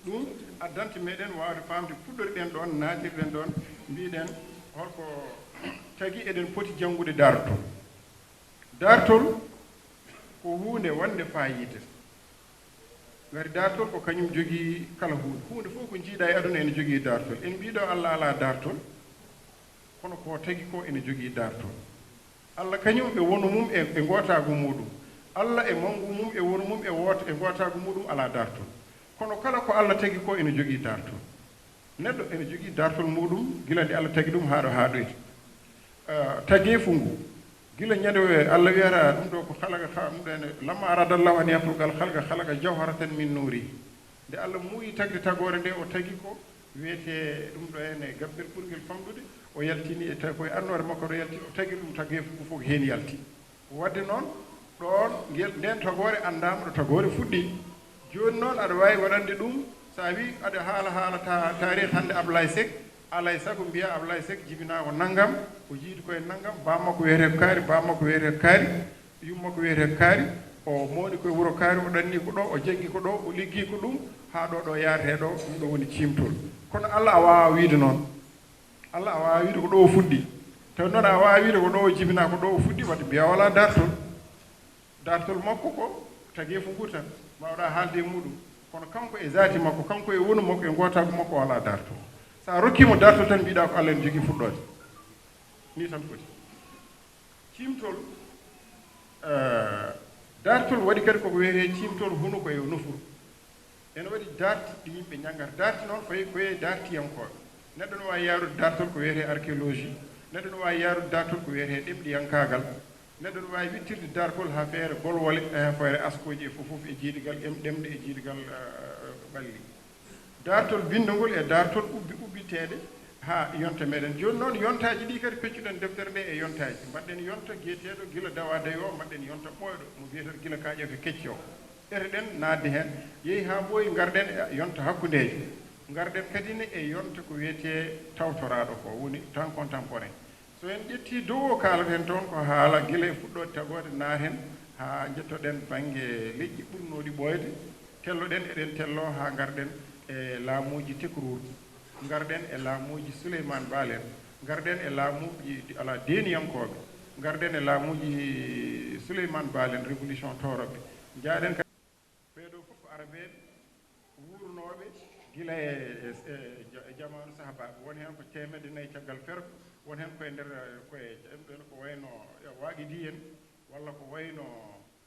Ɗum addanta meɗen waawde faamde puɗɗoriɗen ɗoon, naatirɗen ɗoon, mbiɗen holko tagi eɗen poti janngude daartol. Daartol ko huunde wonde faayiida. Ngati daartol ko kañum jogii kala huunde. Huunde fof ko njiiɗa e aduna ene jogii daartol. En mbii ɗo Allah alaa daartol, kono ko tagi ko ene jogii daartol. Allah kañum e wonu mum e, e ngootaagu muɗum. Allah e manngu mum e wonu mum e woot-, e ngootaagu muɗum alaa daartol. Kono kala ko Allah tagi ko ene jogii daartol. Neɗɗo ene jogii daartol muɗum gila nde Allah tagi ɗum haa ɗo haaɗoyta. Ah, tageefu ngu, Gila ñande o Allah wiyata ɗum ɗo ko khalaqa kha-, ɗum ɗo ene, lamma arada Allahu an yakhluqa al khalqa, khalaqa jawharatan min nuri. Nde Allah muuyi tagde tagoore nde, o tagi ko wiyetee ɗum ɗo ene gabbel ɓurngel famɗude, o yaltini e tawi koye annoore makko ɗo yalti, o tagi ɗum tageefu ngu fof heen yalti. Wadde noon, ɗoon ngel, nden tagoore anndaama ɗo tagoore fuɗɗi. Jooni noon aɗa waawi waɗande ɗum, so a wii aɗa haala haala ta-, taarih hannde Ablaye Seck, alay sago mbiya Ablaye Seck jibinaa ko nanngam, o jiidi koye nanngam, baam makko wiyetee ko kaari, baam makko wiyetee ko kaari, yumma ko wiyetee ko kaari, o mawni koye wuro kaari, o ɗanni ko ɗo, o janngi ko ɗo, o liggi ko ɗum, haa ɗo ɗo yaarete ɗo, ɗum ɗo woni ciimtol. Kono Allah a waawaa wiide noon. Allah a waawaa wiide ko ɗo o fuɗɗi. Tawi noon a waawaa wiide ko ɗo o jibinaa, ko ɗo o fuɗɗi, wadde mbiya o alaa daartol. Daartol makko ko tageefu ngu tan, mbaawɗaa haalde e muɗum. Kono kanko e zaati makko, kanko e wonu makko, e ngootaagu makko, o alaa daartol. So a rokkii mo daartol tan, mbiɗa ko Allah ene jogii fuɗɗoode. Ni tan foti. Ciimtol, eh, daartol waɗi kadi koko wiyetee ciimtol hunuko e nofuru. Ene waɗi daarti ɗi yimɓe ñanngata. Daarti noon fayi ko e daartiyankooɓe. Neɗɗo no waawi yaarude daartol ko wiyetee archéologie. Neɗɗo no waawi yaarude daartol ko wiyetee ɗemɗiyankaagal. Neɗɗo no waawi wittirde daartol haa feere golwole, haa feere askooji e fof fof e jiidigal em-, ɗemɗe e jiidigal, eh, ɓalli. Daartol binndagol e daartol ubbi ubbiteeɗe haa yonta meɗen. Jooni noon, yontaaji ɗi kadi, peccuɗen deftere nde e yontaaji. Mbaɗɗen yonta giyeteeɗo gila dawa dayo, mbaɗɗen yonta ɓooyɗo mo biyeten gila kaaƴe ko kecce o. Ɓeteɗen naatde heen, yehi haa ɓooyi, ngarɗen e yonta hakkundeejo. Ngarɗen kadi ne e yonta ko wiyetee tawtoraaɗo ko, woni temps contemporain. So en ƴettii dow o, kaalaten toon ko haala gila e fuɗɗoode tagoode naaten haa njettoɗen bannge leƴƴi ɓurnooɗi ɓooyde, telloɗen, eɗen telloo haa ngarɗen e laamuuji tekruur, ngarɗen e laamuuji Suleymaan Baal en, ngarɗen e laamuuji, alaa, deeniyankooɓe, ngarɗen e laamuuji Suleymaan Baal en, révolution tooroɓe, njaaɗen ka Ɓee ɗoo fof ko Arabeeɓe wuurnooɓe gila e, e, e ja-, e jamaanu sahaabaaɓe. Won heen ko teemedde nayi caggal ferko, won heen ko e nder, eh, ko e, ɓeen ko wayno, eh, Waaqidiyen, walla ko wayno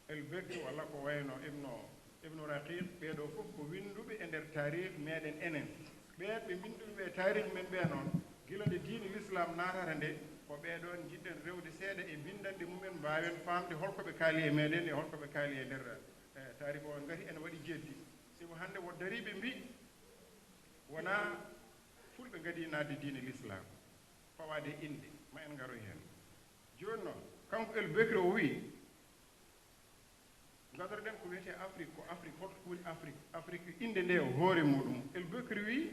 El Bekri, walla ko wayno Ibnu, Ibnu Raqiq. Ɓee ɗoo fof ko winnduɓe e nder taarih meɗen enen. Ɓeen ɓe mbinnduɓe ɓe taarih men ɓee noon, gila nde diine Lislaam naatata nde, ko ɓee ɗoon njiɗɗen rewde seeɗa e binndanɗe mumen, mbaawen faamde hol ko ɓe kaali e meɗen e hol ko ɓe kaali e nder, eh, taarih o. Ngati ene waɗi jeeddi. Sibu hannde woɗ dariiɓe mbii, wonaa fulɓe ngadii naatde diine Lislaam, fawaade e innde, ma en ngaroy heen. Jooni noon, kanko El Bekri o wii, ngadoroɗen ko wiyetee Afrik, ko Afrik, holko woni Afrik? Afrik, innde nde o hoore muɗum. El Bekri wii,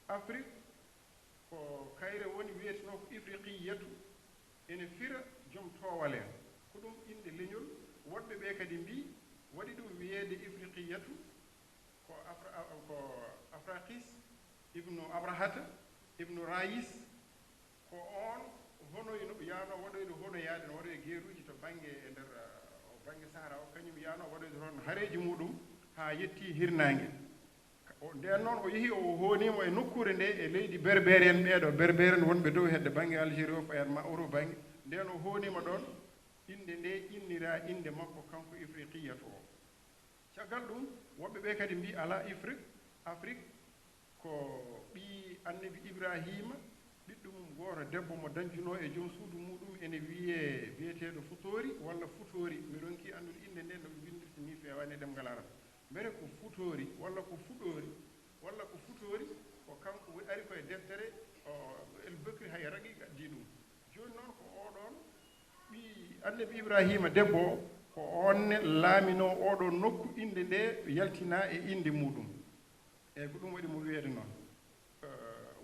Afrik ko kayre woni wiyetenoo ko Ifriqiyatu, ene fira joom toowal en. Ko ɗum innde leñol. Woɗɓe ɓe kadi mbii, waɗi ɗum wiyeede Ifriqiyatu, ko Afra-, ko Afraqis ibnu Abrahata ibnu Rayis, ko oon honoyno, yaano waɗoyde honoyaade, no waɗoye geeruuji to bannge, e nder, uh, o bannge Sahara o, kañum yaano waɗoyde toon hareeji muɗum haa yetti hirnaange. O, ndeen noon o yehi, o hooniima e nokkuure nde e leydi Berbere en ɓee ɗoo, Berbere en wonɓe dow hedde bannge Algérie o, fayat ma Europe bannge. Ndeen o hooniima ɗoon, innde nde innira innde makko kanko Ifriqiyatu o. Caggal ɗum, woɓɓe ɓe kadi mbii alaa, Ifrik, Afrik, ko ɓii Annabi Ibraahiima, ɓiɗɗo mum gooto debbo mo dañcunoo e joom suudu muɗum, ene wiyee, biyeteeɗo Futoori walla Futoori. Mi ronkii anndude innde nde, no ɓe mbinndirta nii feewaani e ɗemngal Arab. Mbele ko Futoori walla ko Fuɗoori walla ko Futoori, ko kanko woni, ari ko e deftere, o, El Bekri, hay raqi addii ɗum. Jooni noon ko oɗoon ɓii Annabi Ibraahiima debbo o, ko oon ne laaminoo oɗo nokku, innde nde yaltinaa e innde muɗum. Eey, ko ɗum waɗi mo wiyeede noon. Eh,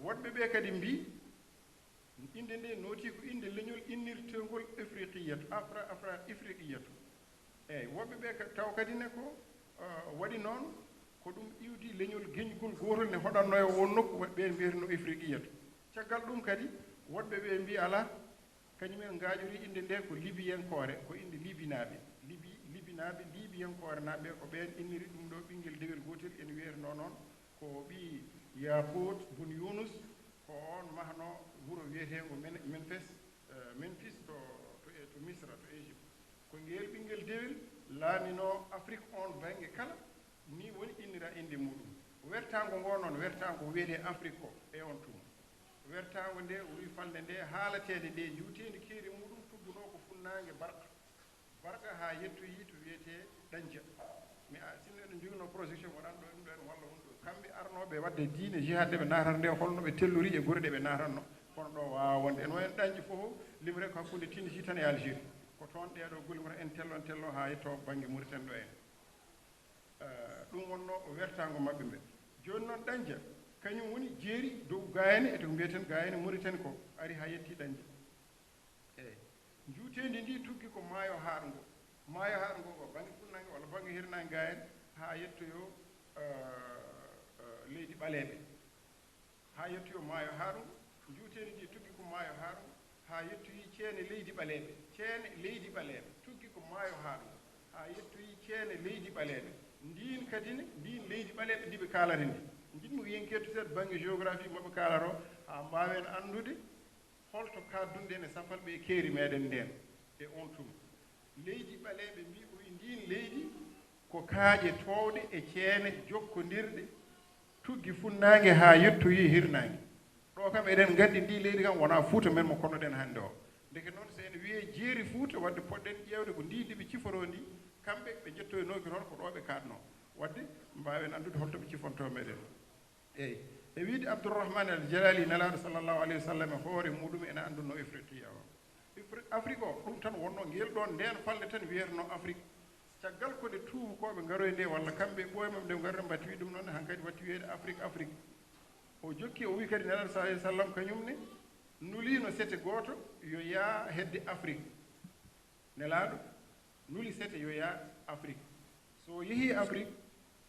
woɗɓe ɓe kadi mbii, innde nde nootii ko innde leñol innirteengol Ifriqiyatu, Afra-, Afra-, Ifriqiyatu. Eey, woɓɓe ɓe ka-, taw kadi ne ko, eh, waɗi noon, ko ɗum iwdi leñol geñgol gootol ne hoɗannoo e oon nokku, wa-, ɓe mbiyeteno Ifriqiyatu. Caggal ɗum kadi, woɗɓe ɓe mbii alaa, kañumen ngaajorii innde nde ko Libiyankoore, ko innde Libinaaɓe. Libi, Libinaaɓe, Libiyankoore naaɓe, ko ɓeen inniri ɗum ɗo ɓinngel dewel gootel, ene wiyetenoo noon ko ɓii Yaakut bun Yunus, ko oon mahnoo wuro wiyeteengo Men-, Menfes, eh, Memphis to, to, to Misra, to Égypte. Ko ngeel ɓinngel dewel laaminoo Afrik oon bannge kala, nii woni innira innde muɗum. Wertaango ngoo noon, wertaango wiyetee Afrik ko e oon tuma. Wertaango nde, o wii falnde nde, haalateende nde, njuuteendi keeri muɗum, Ɗum ɗo ko funnaange barka. Barka haa yettoyi to wiyetee Ɗañca. Mi a, sinno eɗen njoginoo projection mo ɗan ɗo, ɗum ɗo en walla won ɗo. Kamɓe arnooɓe waɗde diine, jihad nde ɓe naatata nde, holno ɓe tellori e gure ɗe ɓe naatatno. Kono ɗo waawa wonde. En wayen Ɗañca fof, limre ko hakkunde Tunisie tan e Algérie. Ko toon ɗee ɗo golle wota en tello, en tello haa yetto bannge Mauritanie ɗo en. Eh, ɗum wonnoo o wertaango maɓɓe mbe. Jooni noon Ɗañca, kañum woni jeeri dow Gayane, e to mbiyeten Gayane Mauritanie ko, ari haa yetti Ɗañca. Eey. Njuuteendi ndi tuggi ko maayo haaɗngo. Maayo haaɗngo ko bannge funnaange walla bannge hirnaange Gayane haa yettoyo, eh, eh, leydi ɓaleeɓe. Haa yettoyo maayo haaɗngo, njuuteendi ndi tuggi ko maayo haaɗngo, haa yettoyi ceene leydi ɓaleeɓe. Ceene leydi ɓaleeɓe tuggi ko maayo haaɗngo, haa yettoyi ceene leydi ɓaleeɓe. Ndiin kadi ne, ndiin leydi ɓaleeɓe ndi ɓe kaalata ndi. Njiɗmi ko yen kettu seeɗa bannge géographie mo ɓe kaalata o, haa mbaawen anndude holto kaaddunɗen e sapalɓe e keeri meɗen ndeen e on tuma. Leydi ɓaleeɓe mbi o e ndiin leydi ko kaaƴe toowɗe e ceene jokkondirɗe, tuggi funnaange haa yettoyi hirnaange. Ɗo kam eɗen nganndi ndi leydi kam wonaa Fuuta men mo konnoɗen hannde o. Ndeke noon so ene wiyee jeeri Fuuta, wadde poɗɗen ƴeewde ko ndi ndi ɓe ciforoo ndi, kamɓe ɓe njettoynooki toon ko ɗo ɓe kaaɗnoo. Wadde mbaawen anndude holto ɓe cifontoo meɗen. Eey, e wiide Abdourahmane Al Jalali, Nelaaɗo sallallahu alayhi wa sallam e hoore muɗum ene anndunoo Ifriqiya o. Ifri-, Afrik o, ɗum tan wonnoo ngel ɗoon ndeen falnde tan wiyetnoo Afrik. Caggal ko nde tuubakooɓe ngaroyi nde, walla kamɓe e ɓooyma nde ngarri mbaɗti wiide ɗum noon, hankadi watti wiyeede Afrik, Afrik. O jokki, o wi kadi Nelaaɗo sallallahu alayhi wa sallam kañum ne nuliino sete gooto yo yaa hedde Afrik. Nelaaɗo nuli sete yo yaa Afrik. So o yehii Afrik,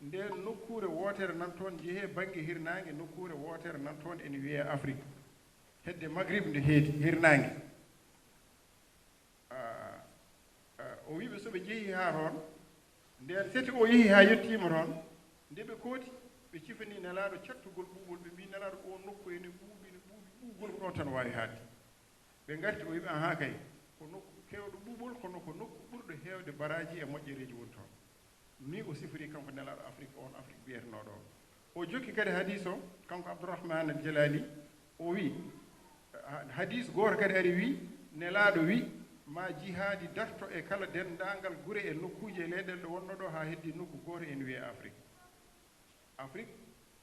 ndeen nokkuure wootere nan toon, njehee bannge hirnaange, nokkuure wootere nan toon ene wiyee Afrik. Hedde Magrib nde heedi, hirnaange. Ah, ah, o wii ɓe so ɓe njehii haa toon, ndeen sete o yehii haa yettiima toon, nde ɓe kooti, ɓe cifanii Nelaaɗo cattugol ɓuuɓol, ɓe mbii Nelaaɗo oo nokku ene ɓuuɓi, ene ɓuuɓi, ɓuuɓol ko ɗoon tan waawi haaɗde. Ɓe ngarti, o wiɓe, "Ahaa kay, ko nokku keewɗo ɓuuɓol, kono ko nokku ɓurɗo heewde baraaji e moƴƴereeji woni toon." Ni o sifori kanko Nelaaɗo Afrik, oon Afrik biyetenooɗo o. O jokki kadi hadiis o, kanko Abdourahmane Al Jalali, o wi, ha-, hadiis gooto kadi ari wi, Nelaaɗo wi, "Ma jihaadi darto e kala denndaangal gure e nokkuuji e leyɗeele ɗo wonno ɗo haa heddi nokku gooto ene wiyee Afrik." Afrik,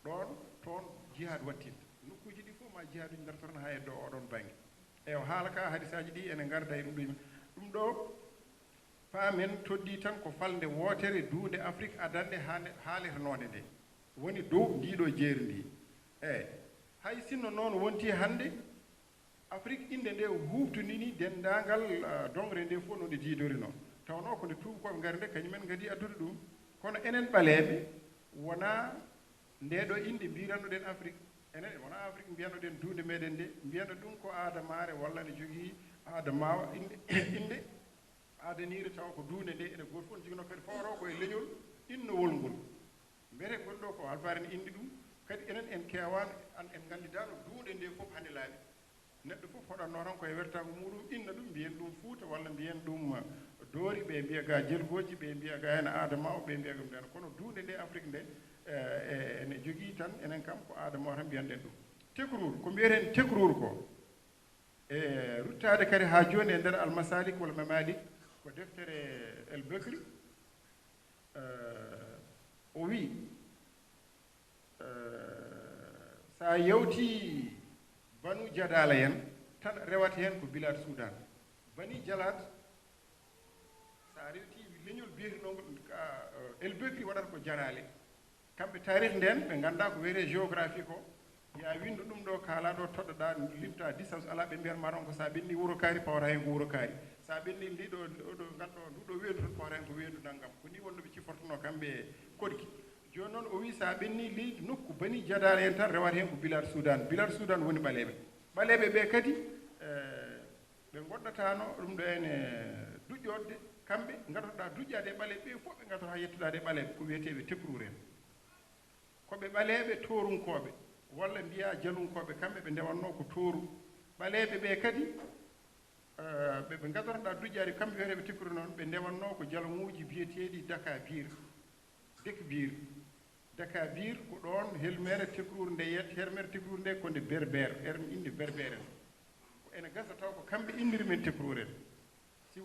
ɗoon, toon jihaad wattinta. Nokkuuji ɗi fof ma jihaaduuji ndartorno haa e dow oɗon bannge. Eyo, haala ka, hadisaaji ɗi ene ngarda e ɗum ɗo yimɓe. Ɗum ɗo, paamen, toɗɗii tan ko falnde wootere duunde Afrik adannde haa nde, haaletenoonde nde. Woni dow ndii ɗo jeeri ndi. Eey, hay sinno noon wonti hannde, Afrik innde nde huuɓtindini denndaangal, ah, doŋre nde fof no nde diidorinoo. Tawnoo ko nde tuubakooɓe ngari nde, kañumen ngadi addude ɗum. Kono enen ɓaleeɓe, wonaa nde ɗo innde mbiiranno-ɗen Afrik. Enen wonaa Afrik mbiyanno-ɗen duunde meɗen nde, mbiyanno ɗum ko aadamaare walla ne jogii aadamaawa innde, innde aadaniire, tawa ko duunde nde ene gooto fof ne joginoo kadi fawro ko e leñol innowol ngol. Mbiyetee gonɗo ko Alfaare ne inndi ɗum, kadi enen en keewaano, an en nganndidaano duunde nde fof hande laaɓi. Neɗɗo fof hoɗatnoo tan ko e wertaango muuɗum, inna ɗum, mbiyen ɗum Fuuta, walla mbiyen ɗum, eh, Doori, ɓe mbiya ga Jelgooji, ɓe mbiya ga heen Aadamaawa, ɓe mbiya ɗum ndeen. Kono duunde nde Afrik nde, eh, eh, ene jogii tan, enen kam ko Aadamaawa tan mbiyanɗen ɗum. Tekruur, ko mbiyeten tekruur ko, e ruttaade kadi haa jooni e nder Al-Masalik walla Mamalik, ko deftere El Bekri, eh, o wi, eh, so a yewti Banu Jadala en, tan rewata heen ko Bilad Sudan. Bani Jalaat, so a rewti leñol biyetenongol, ka, eh, El Bekri waɗata ko Jaraale. Kamɓe taarih nden, ɓe nganndaa ko wiyetee géographie ko. Yaa winndu ɗum ɗo, kaalaa ɗo, toɗɗoɗaa, limtaa distance, alaa, ɓe mbiyat ma ɗon ko so a ɓenni Wuro Kaari, pawata heen ko Wuro Kaari. So a ɓenni ndi ɗo, ɗo, ɗo, ngal ɗo, ndu ɗo weendu, tan pawata heen ko weendu nanngam. Ko ni wonnoo ɓe cifortonoo kamɓe Koɗki. Jooni noon o wii so a ɓenni leydi nokku Bani Jadala en tan rewata heen ko Bilad Sudan. Bilad Sudan woni ɓaleeɓe. Ɓaleeɓe ɓe kadi, eh, ɓe ngoddataano ɗum ɗo ene duƴƴorde, kamɓe ngartoɗaa duƴƴaade e ɓaleeɓe ɓe fof, ɓe ngartotaa yettodaade e ɓaleeɓe, ko wiyeteeɓe tekruur en. Ko ɓe ɓaleeɓe toorunkooɓe, walla mbiyaa jalunkooɓe, kamɓe ɓe ndewatnoo ko tooru. Ɓaleeɓe ɓe kadi, eh, ɓe, ɓe ngadorɗaa duƴƴaade, kamɓe wiyeteeɓe tekruur noon, ɓe ndewatnoo ko jalaŋuuji biyeteeɗi Dakabir, Dekbir. Dakabir ko ɗoon helmere tekruur nde yet-, helmere tekruur nde ko nde Berber, her-, innde Berber en. Ko ene gasa taw ko kamɓe inniri men tekruur en.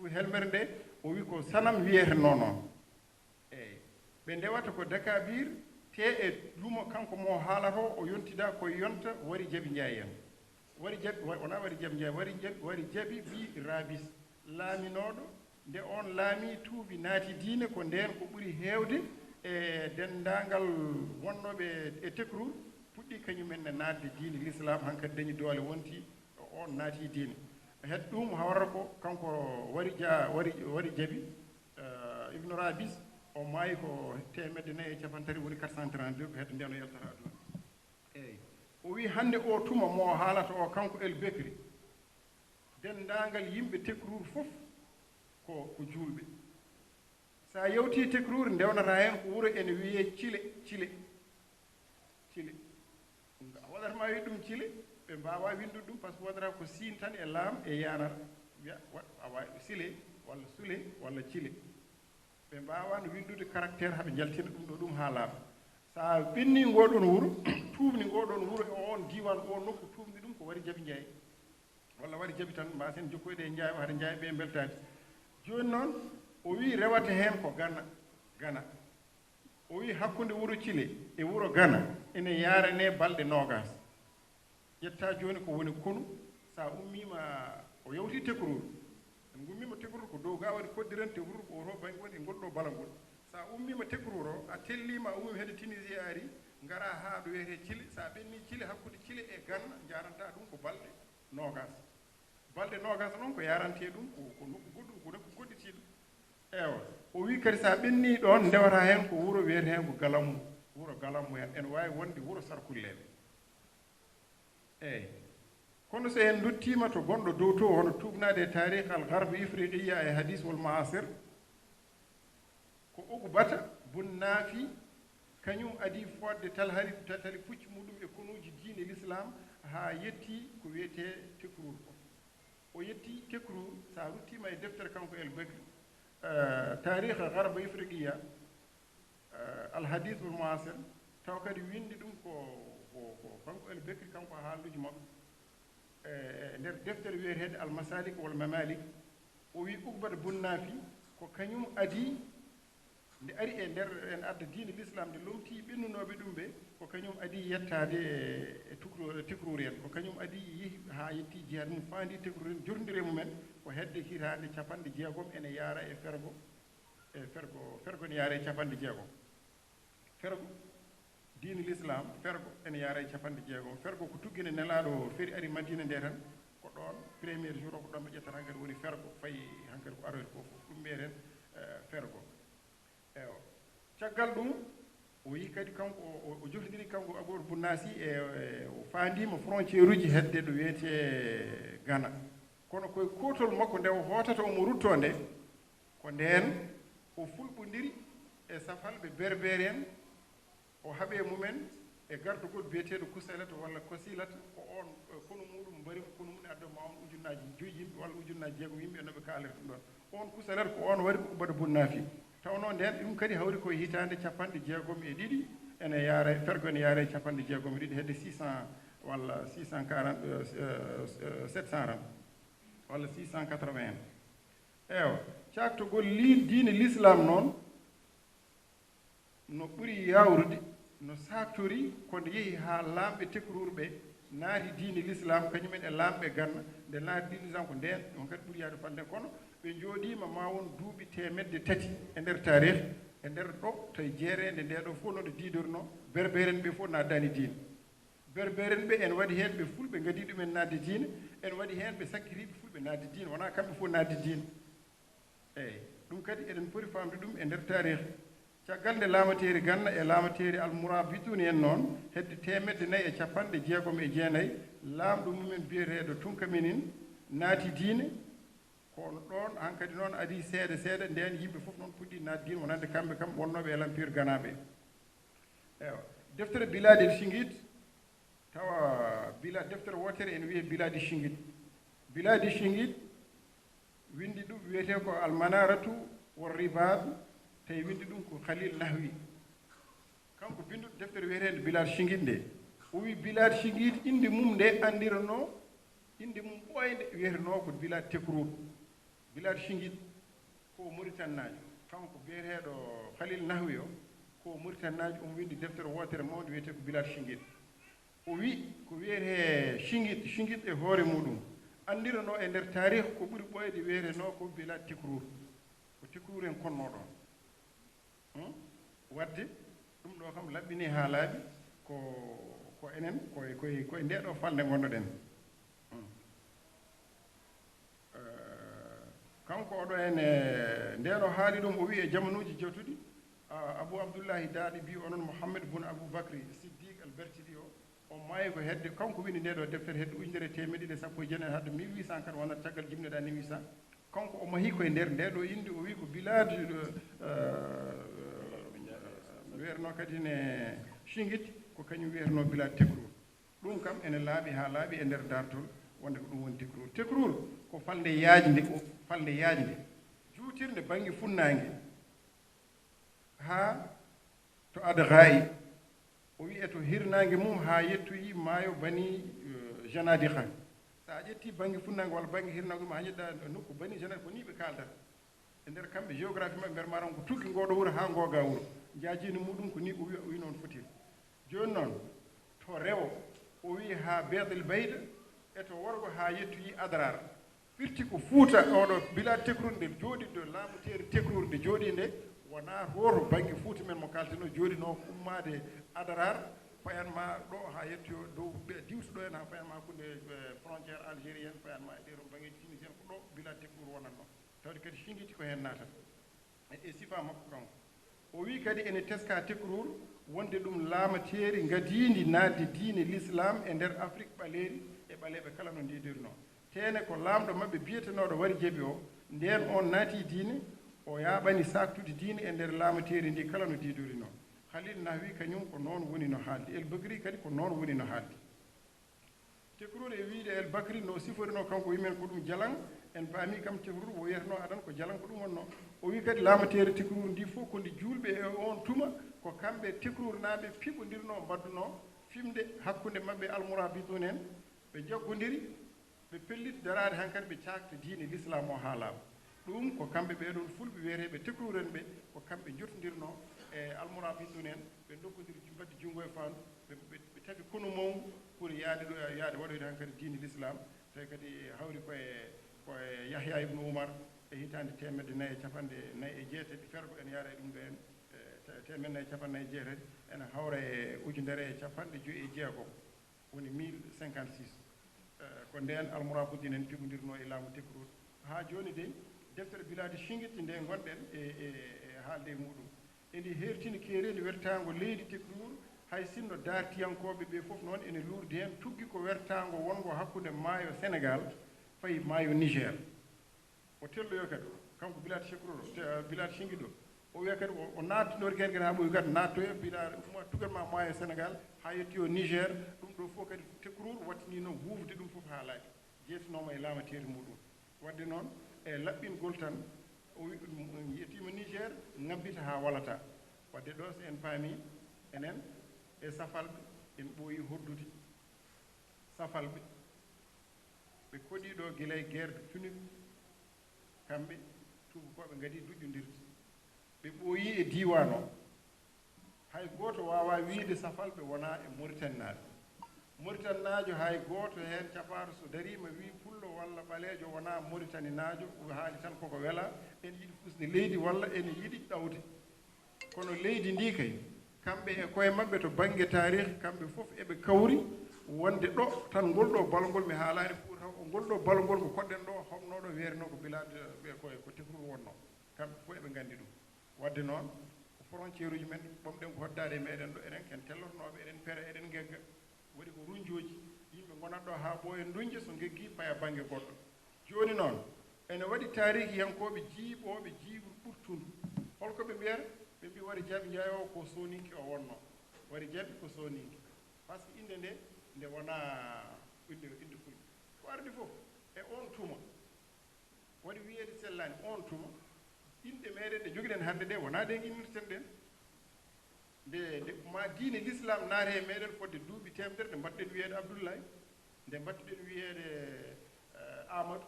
Helmere nde, o wi ko sanam wiyeteno noon. Eyi. Ɓe ndewata ko dakabir, te e lumo kanko mo haalata o, o yontida ko yonta Wari Jabi Njaay en. Wari Jabi, wa-, wonaa Wari Jabi Njaay, Wari Jabi, Wari Jabi ɓii Rabis, laaminooɗo. Nde oon laami tuubi naati diine, ko ndeen ko ɓuri heewde e denndaangal wonnooɓe e Tekruur puɗɗi kañum en ne naatde diine Lislaam, hankadi dañi doole, wonti oon naati diine. Hedde ɗum hawrata ko kanko Wari Ja-, Wari, Wari Jabi, eh, Ibnu Rabis, o maayi ko teemedde nayi e cappanɗe tati, woni quatre cent trente-deux, ko hedde ndeen o yaltata aduna. Eeyi. O wi hannde o tuma mo haalata o, kanko El Bekri, denndaangal yimɓe Tekruur fof ko, ko juulɓe. So a yewtii Tekruur, ndewnata heen ko wuro ene wiyee Cile, Cile, Cile. Ɗum ko a waɗata ma wiide ɗum Cile, ɓe mbaawaa winndude ɗum, par ce que wonata ko siin tan e laam e yaanara. Wiya, wa-, a waawi Sile, walla Sule, walla Cile. Ɓe mbaawaano winndude caractère haa ɓe njaltina ɗum ɗo, ɗum haa laaɓa. So a ɓenni ngoo ɗoon wuro, tuubni ngoo ɗoon wuro e oon diiwaan, oon nokku, tuubni ɗum ko Wari Jabi Njaay. Walla Wari Jabi tan, mbaasen jokkoyde e Njaay o, hade Njaay ɓe mbeltaani. Jooni noon, o wii rewata heen ko Gana, Gana. O wii hakkunde wuro Cile e wuro Gana ene yaaranee balɗe noogaas. Ƴetta jooni ko woni konu, so a ummiima, o yawti Tekruur. En ngummiima Tekruur, ko dow ga waɗi koddiren Tekruur, ko oto bannge woni e ngol ɗo balangol. So a ummiima Tekruur o, a telliima, a ummiima hedde Tunisie a ari, ngara haa ɗo wiyetee Cile. So a ɓenni Cile, hakkunde Cile e Ganna, njaaranta ɗum ko balɗe noogaas. Balɗe noogaas noon ko yarantee ɗum, ko, ko nokku goɗɗum, ko nokku goɗɗitiiɗo. Eewa, o wii kadi so a ɓenni ɗoon, ndewata heen ko wuro wiyetee heen ko Galammu, wuro Galammu en, ene waawi wonde wuro Sarkulleeɓe. Eeyi. Kono so en nduttiima to gonɗo dow to, hono tuugnaade e taariik al Garb Ifriqiya e Hadiis wal Maasir, ko Uqbata bun Naafi, kañum adii fodde talhari, ta-, tali pucci muɗum e konuuji diine Lislaam haa yetti ko wiyetee Tekruur ko. O yetti Tekruur, so a ruttiima e deftere kanko El Bekri, eh, Taariikh Garb Ifriqiya, eh, Al Hadith Al Muasir, taw kadi winndi ɗum ko, ko, ko kanko El Bekri, kanko e haalduuji makko. E, e nder deftere wiyeteende Al Masalik wal Mamalik, o wi Uqbata bun Nafi ko kañum adii, nde ari e nder en adda diine Lislaam, nde lomtii ɓennunooɓe ɗum ɓe, ko kañum adii yettaade e, e Tukru-, e Tekruur en, ko kañum adii yehi haa yetti jihaad mum, faandi Tekruur en, jotondiri e mum en, ko hedde hitaande capanɗe jeegom ene yaara e fergo, e fergo, fergo ne yaara e capanɗe jeegom. Fergo, diine Lislaam, fergo ene yaara e capanɗe jeegom. Fergo ko tuggine Nelaaɗo o feri ari Madiina nde tan, ko ɗoon premier jour o, ko ɗoon ɓe ƴettata hankadi woni fergo, fayi hankadi ko aroyta ko fof, ɗum mbiyeten, eh, fergo. Eewa. Caggal ɗum, o yehi kadi kanko, o, o, o jotondiri kanko Abu Bunnaasi e, e, o faandiima frontière uji hedde ɗo wiyetee Gana. Kono koye kootol makko nde o hootata omo ruttoo nde, ko ndeen o fulɓondiri e safalɓe Berbere en, o haɓi e mumen e gardo goɗɗo biyeteeɗo Kusaylata walla Kosilata, ko oon, eh, konu muɗum mbari ko konu mum e adda ma on ujunnaaji joyi yimɓe walla ujunnaaji jeegom yimɓe, no ɓe kaalata ɗum ɗoon. Oon Kusaylata ko oon waɗi Uqbata bun Nafi. Tawnoo ndeen ɗum kadi hawri ko e hitaande capanɗe jeegom e ɗiɗi, ene yaara, fergo ene yaara e capanɗe jeegom e ɗiɗi, hedde six cents walla six cent quarante, eh, eh, eh, sept cents ram, walla six cent quatre-vingts. Eewa, caaktogol li-, diine Lislaam noon, no ɓuri yaawrude, no saaktori ko nde yehi haa laamɓe Tekruur ɓe naati diine Lislaam, kañum en e laamɓe Ganna, nde naati diine Lislaam ko ndeen, ɗum kadi ɓuri yahde fadde, kono ɓe njooɗiima ma won duuɓi teemedde tati e nder taarih, e nder ɗo tawi jeereende nde ɗo fof no ɗe diidorinoo, Berbere en ɓe fof naatdaani diine. Berbere en ɓe ene waɗi heen ɓe fulɓe ngadii ɗumen naatde diine, ene waɗi heen ɓe sakkitiiɓe fulɓe naatde diine, wonaa kamɓe fof naatde diine. Eeyi, ɗum kadi eɗen poti faamde ɗum e nder taarih. Caggal nde laamateeri Ganna e laamateeri Almurabituun en noon, hedde teemedde nayi e capanɗe jeegom e jeenayi, laamɗo mumen biyeteeɗo Tunka Minin naati diine, ko ɗoon hankadi noon adii seeɗa seeɗa, ndeen yimɓe fof noon puɗɗii naatde diine, wonande kamɓe kam wonnooɓe e lampire Gana ɓe. Eewa, deftere Bilaadi Shingiit, tawa bila-, deftere wootere ene wiyee Bilaadi Shingiit. Bilaadi Shingiit winndi ɗum wiyetee ko Almanaratu wa Ribaad, tawi winndi ɗum ko Khalil Nahwi. Kanko binnduɗo deftere wiyeteende Bilaadi Shingiit nde, o wi Bilaadi Shingiit innde mum nde anndiranoo, innde mum ɓooynde wiyetenoo ko Bilaadi Tekruur. Bilal Shingit ko Mauritannaajo, kanko biyeteeɗo Khalil Nahwi o, ko Mauritannaajo, omo winndi deftere wootere mawnde wiyetee ko Bilal Shingit. O wi ko wiyetee Shingit, Shingit e hoore muɗum anndiranoo e nder taarih ko ɓuri ɓooyde wiyetenoo ko Bilal Tekruur. Ko Tekruur en konnoo ɗoon. Hmm? Waɗde ɗum ɗo kam laɓɓini haa laaɓi ko, ko enen, koye, koye, koye nde ɗo falnde ngonnoɗen. Hmm. Eh, kanko oɗo en, eh, nde ɗo haali ɗum, o wi e jamanuuji jawtuɗi, ah, Abu Abdullahi Daɗi bi onon Mohammed bun Abu Bakri Siddiq al Bertidi o, o maayi ko hedde, kanko wini nde ɗo deftere hedde ujunere e teemedde ɗiɗi e sappo e jeenayi hadde mille huit cent quatre, wonata caggal jibneɗaa mille huit cent. Kanko o mahi koye nder nde ɗo inde, o wi ko Bilal, eh, wiyeteno kadi ne Shingit, ko kañum wiyeteno Bilal Tekruur. Ɗum kam ene laaɓi haa laaɓi e nder daartol wonde ko ɗum woni Tekruur. Tekruur ko falnde yaajnde, o, falnde yaajnde, juutirnde bannge funnaange haa to Adxaayi. O wi e to hirnaange mum haa yettoyi maayo Bani, eh, Janadiqa. So a ƴetti bannge funnaange walla bannge hirnaange mum haa njedda nokku Bani Janadiqa, ko ni ɓe kaaldata. E nder kamɓe, géographie maɓɓe, mbeɗa maran ko tuggi ngooɗo wuro haa ngooga wuro. Njaajini muɗum ko ni o wi, o wi noon fotiri. Jooni noon, to rewo, o wi haa Beetel Bayda, e to worgo haa yettoyi Adrar. Firti ko Fuuta, oɗo Bilal Tekruur nde jooɗi, ɗo laamu teeri Tekruur nde jooɗi nde, wonaa to to bannge Fuuta men mo kaltenoo, jooɗinoo ko ummaade Adrar, payan ma ɗo haa yettoyo dow, ɓe diwtuɗo en haa payan ma hakkunde, eh, frontière algérienne, payan ma e ɗee ɗoon banngeeji tunisienne, ko ɗo Bilal Tekruur wonatnoo. Tawde kadi Shingiti ko heen naatata. E, e sifa makko kanko. O wi kadi ene teska Tekruur wonde ɗum laamateeri ngadiindi naatde diine Lislaam e nder Afrik ɓaleeri e ɓaleeɓe kala no ndiidirnoo. Teene ko laamɗo maɓɓe biyetenooɗo Wari Jabi o, ndeen oon naati diine, o yaaɓani saaktude diine e nder laamateeri ndi kala no diidorinoo. Khalil Nahwi kañum ko noon woni no haaldi. El Bagri kadi ko noon woni no haaldi. Tekruur e wiyde El Bakri no siforinoo kanko, o wi men ko ɗum jalan, en paami kam Tekruur o wiyatnoo adan ko jalan ko ɗum wonnoo. O wi kadi laamateeri Tekruur ndi fof ko ndi juulɓe e oon tuma, ko kamɓe Tekruurnaaɓe piɓondirnoo, mbaɗdunoo fimde hakkunde maɓɓe almurabitun en, ɓe njaggondiri, ɓe pelliti daraade hankadi ɓe caakta diine Lislaam o haa laaɓa. Ɗum ko kamɓe ɓee ɗoon fulɓe wiyeteeɓe Tekruur en ɓe, ko kamɓe njottondirnoo e almurabitun en, ɓe ndokkondiri ju-, mbaɗdi junngo e faandu, ɓe, ɓe, ɓe tafi konu mawngu pour yaade ɗo, yaade waɗoyde hankadi diine Lislaam, tawi kadi hawri ko e, ko e Yahya ibnu Umar e hitaande teemedde nayi e capanɗe nayi e jeetati, fergo en yaara e ɗum ɗo en, e te-, teemedde nayi e capanɗe nayi e jeetati, ene hawra e ujunere e capanɗe joyi e jeegom. Woni mille cinquante-six. Eh, ko ndeen almurabitun en piɓondirnoo e laamu Tekruur. Haa jooni dey, deftere Biladi Shingiti nde ngonɗen e, e, e haalde e muɗum, ene heertini keereendi wertaango leydi Tekruur, hay sinno daartiyankooɓe ɓe fof noon ene luurdi heen, tuggi ko wertaango wonngo hakkunde maayo Senegaal fayi maayo Niger. O telloyo kadi, kanko Bilal Shekruɗo, te-, Bilal Shingiɗo, o wiya kadi o, o naattinori kadi, kadi haa ɓooyi kadi naattoya Bilal, umma tugal ma maayo Sénégal, haa yetti o Niger, ɗum ɗo fof kadi Tekruur wattini noon huufde ɗum fof haa laaɓi, jeetinooma e laamateeri muɗum. Wadde noon, e laɓɓingol tan, o wi-, ɗum, yettiima Niger, ngabbita haa walata. Wadde ɗo, so en paami, enen e Safalɓe, en ɓooyi hoddude Safalɓe. Ɓe koɗii ɗo gila e guerre de Tunup, kamɓe tuubakooɓe ngadii duƴƴondirde. Ɓe ɓooyii e diiwaan o. Hay gooto waawaa wiyde Safalɓe wonaa e Moritaninaaɓe. Moritanaajo hay gooto heen capaato so dariima wii pullo walla ɓaleejo wonaa Moritaninaajo, o haali tan koko welaa, ene yiɗi fusde leydi walla ene yiɗi ɗawde. Kono leydi ndi kay, kamɓe e koye maɓɓe to bannge taarih, kamɓe fof eɓe kawri wonde ɗo tan ngol ɗo balngol, mi haalaani Fuuta taw, ngol ɗo balngol ko koɗɗen ɗo, homnooɗo wiyeteno ko Bilal, ɓe koye ko Tekruur wonnoo. Kamɓe fof eɓe nganndi ɗum. Wadde noon, ko frontière uji men ɓomɗen ko hoddaade e meɗen ɗo, enen ken tellotonooɓe, eɗen pera, eɗen ngegga. Waɗi ko runjooji, yimɓe ngonat ɗo haa ɓooya ndunja, so ngeggii paya bannge goɗɗo. Jooni noon, ene waɗi taarihiyankooɓe jiiɓooɓe jiiɓru ɓurtundu. Holko ɓe mbiyata? Ɓe mbii Wari Jaaɓi Njaay o ko Sooninke o wonnoo. Wari Jaaɓi ko Sooninke. Par ce que innde nde, nde wonaa innde, innde fulɓe. Ko ardi fof e oon tuma. Waɗi wiyeede sellaani oon tuma, inɗe meɗen ɗe njogiɗen hannde ɗe, wonaa ɗe innirten ɗen. Nde, nde ma diine Lislaam naate e meɗen fodde duuɓi teemedere, nde mbaɗɗen wiyeede Abdullahi, nde mbaɗtuɗen wiyeede, eh, Aamadu,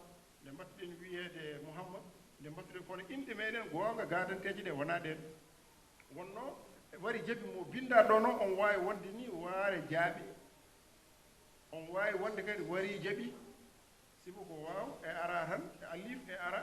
Nde mbattuɗen wiyeede Muhammad, nde mbattuɗen, kono inɗe meɗen goonga gaadanteeje ɗe wonaa ɗeen. Wonno wari jaɓi mo binndaa ɗo noon, on waawi wonde ni waare jaaɓi. On waawi wonde kadi wari jaɓi. Sibu ko waaw e ara tan, e alif e ara,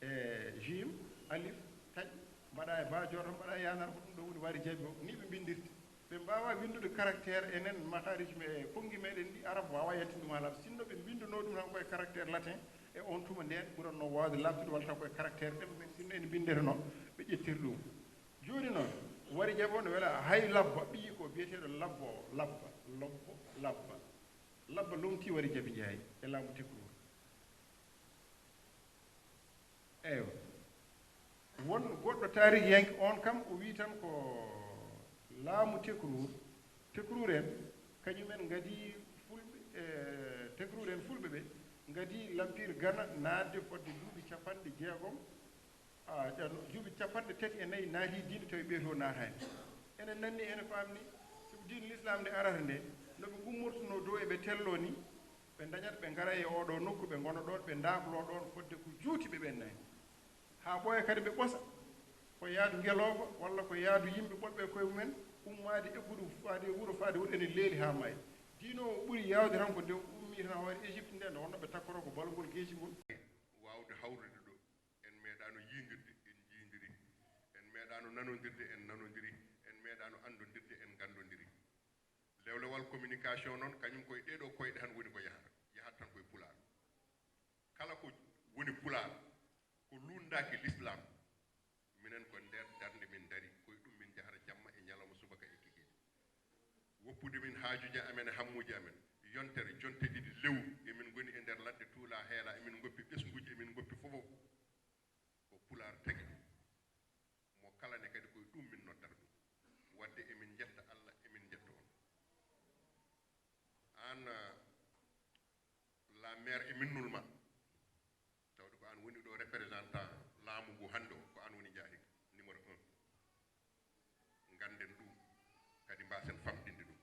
e jim, alif, taƴ, mbaɗa e ba joor tan, mbaɗa e yanar, ko ɗum ɗo woni wari jaɓi o. Ni ɓe mbinndirta. Ɓe mbaawaa winndude caractère enen, makharij me, e konngi meɗen ɗi, arab waawaa yaltinde ɗum haala. Sinno ɓe mbinnduno ɗum tan koye caractère latin e on tuma ndeen, ɓuratno waawde laaɓtude walla taw koye caractère ɗemɗe men, sinno ene mbinndeteno, ɓe ƴettiri ɗum. Jooni noon, wari jaɓo no wela hay labba, ɓiyi ko biyeteeɗo labbo o, labba, lobbo, labba. Labba lomtii wari jaɓi njaay e laamu Tekruur. Eywa. Won goɗɗo taarihiyanke, on kam o wii tan ko laamu Tekruur, Tekruur en, kañum en ngadi fulɓe, e, Tekruur en fulɓe ɓe ngadi lampir Gana naatde fodde duuɓi capanɗe jeegom, a, ƴan-, duuɓi capanɗe tati e nayi naati diine tawi ɓeeto naataani. Enen nanni, ene faamni, sibu diine Lislaam nde arata nde, no ɓe ummortunoo dow e ɓe telloo ni, ɓe ndañat, ɓe ngara e oo ɗoo nokku, ɓe ngona ɗoon, ɓe ndaakloo ɗoon fodde ko juuti ɓe ɓennani. Haa ɓooya kadi ɓe ɓosa, ko yaadu ngelooba walla ko yaadu yimɓe ɓolɓe e koye mumen, ummaade eggudu faade e wuro, faade wuro ene leeli haa maayi. Diine o ɓuri yaawde tan ko nde o ummii tan hoore Égypte nde, nde wonno ɓe takkoroo ko balgol geeci ngol. Waawde hawrude ɗo, en meeɗaano yiindirde, en njiindiri. En meeɗaano nanondirde, en nanondiri. En meeɗaano anndondirde, en nganndondiri. Lewlewal communication noon, kañum koye ɗee ɗoo koyɗe tan woni ko yahata. Yahat tan koye Pulaar. Kala ko woni Pulaar, ko luunndaaki Lislaam, minen ko nder darnde min ndari, koye ɗum min njahata jamma e ñalawma, subaka e kikiiɗe. Woppude min haajuuji amen e hammuuji amen, yontere, jonte ɗiɗi, lewru, emin ngoni e nder ladde tuulaa heelaa, emin ngoppi ɓesnguuji, emin ngoppi fof. Ko Pulaar tagi ɗum. Mo kala ne kadi koye ɗum min noddata ɗum. Wadde emin njetta Allah, emin njetta on. Aan, ah, la maire, emin nulma. Tawde ko aan woni ɗo représentant laamu ngu hannde o, ko aan woni njaahiga numéro un. Ngannden ɗum, kadi mbaasen famɗinde ɗum.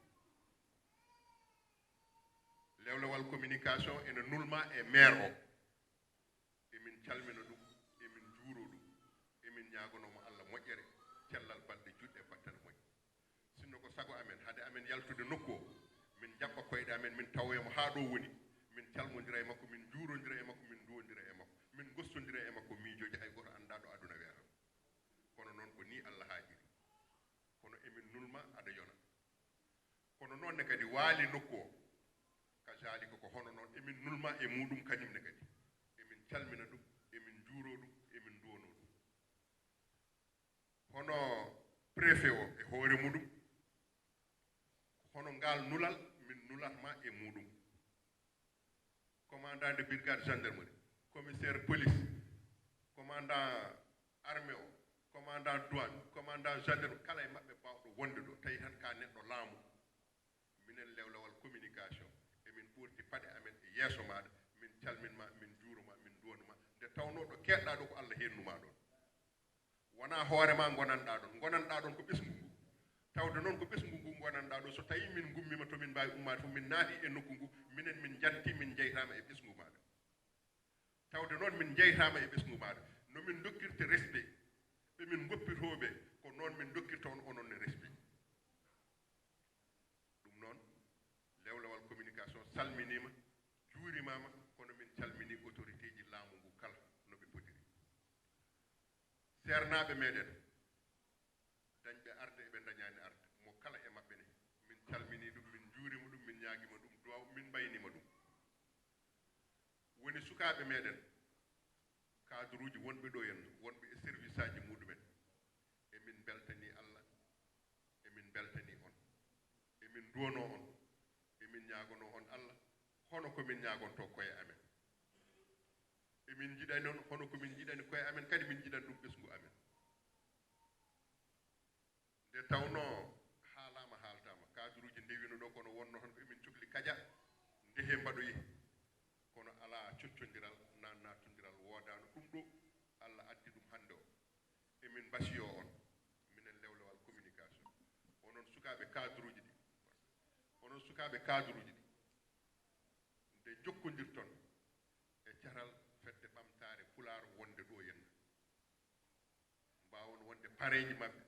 Lewlewal communication ene nulma e maire o. Emin calmina ɗum, emin njuuroo ɗum, emin ñaaganoo mo Allah moƴƴere, cellal balɗe juɗɗe, battane moƴƴe. Sinno ko sago amen, hade amen yaltude nokku o, min njaɓɓa koyɗe amen, min tawoya mo haa ɗo woni, min calmondira e makko, min njuurondira e makko, min nduwondira e makko, min ngostondira e makko miijooji, hay gooto anndaa ɗo aduna wiyata. Kono noon ko nii Allah haajiri. Kono emin nulma aɗa yona. Kono noon ne kadi waali nokku o, kazaalika ko hono noon, emin nulma e muuɗum kañum ne kadi. Emin calmina ɗum, emin njuuroo ɗum, emin nduwonoo ɗum. Hono préfet o e hoore muɗum, hono ngaal nulal min nulatma e muɗum. Commandant de brigade gendarmerie, commissaire police, commandant armée o, commandant douane, commandant gendarme, kala e maɓɓe baawɗo wonde ɗo, tawi tan ka neɗɗo laamu. Minen lewlewal communication, emin ɓorti paɗe amen e yeeso maaɗa, min calminma, min njuuroma, min nduwanuma, nde tawnoo ɗo keedɗaa ɗo ko Allah heennuma ɗon. Wonaa hoore ma ngonanɗaa ɗon, ngonanɗaa ɗon ko ɓesngu ngu. Tawde noon ko ɓesngu ngu ngonanɗaa ɗo, so tawii min ngummiima to min mbaawi ummaade fof, min naati e nokku ngu, minen min njanti, min njeytaama e ɓesngu maaɗa. Tawde noon min njeytaama e ɓesngu maaɗa, no min ndokkirta respect, ɓe min ngoppitoo ɓe, ko noon min ndokkirta on onon ne respect. Ɗum noon, lewlewal communication salminiima, juurimaama, kono min calminii autorité ji laamu ngu kala no ɓe potiri. Seernaaɓe meɗen, dañɓe arde e ɓe dañaani arde, mo kala e maɓɓe ne, min calminii ɗum, min njuuriima ɗum, min ñaagiima ɗum duwaaw, min mbayniima ɗum. Woni sukaaɓe meɗen, cadre uji wonɓe ɗo henna, wonɓe e service aji muɗumen, emin mbeltanii Allah, emin mbeltanii on, emin nduwanoo on, emin ñaaganoo on Allah, hono ko min ñaagontoo koye amen. Emin njiɗani on, hono ko min njiɗani koye amen kadi, min njiɗani ɗum ɓesngu amen. Nde tawnoo haalaama, haaltaama, cadre uji ndewino ɗo, kono wonno tan ko emin cokli kaja, ndehe mbaɗoyi. Kono alaa coccondiral, naa naattondiral woodaano. Ɗum ɗo, Allah addi ɗum hannde o. Emin mbasiyoo on, minen lewlewal communication. Onon sukaaɓe cadre uji ɗi, onon sukaaɓe cadre uji ɗi, nde njokkondirton e caral F Pulaar wonde ɗo henna, mbaawon wonde pareeji maɓɓe,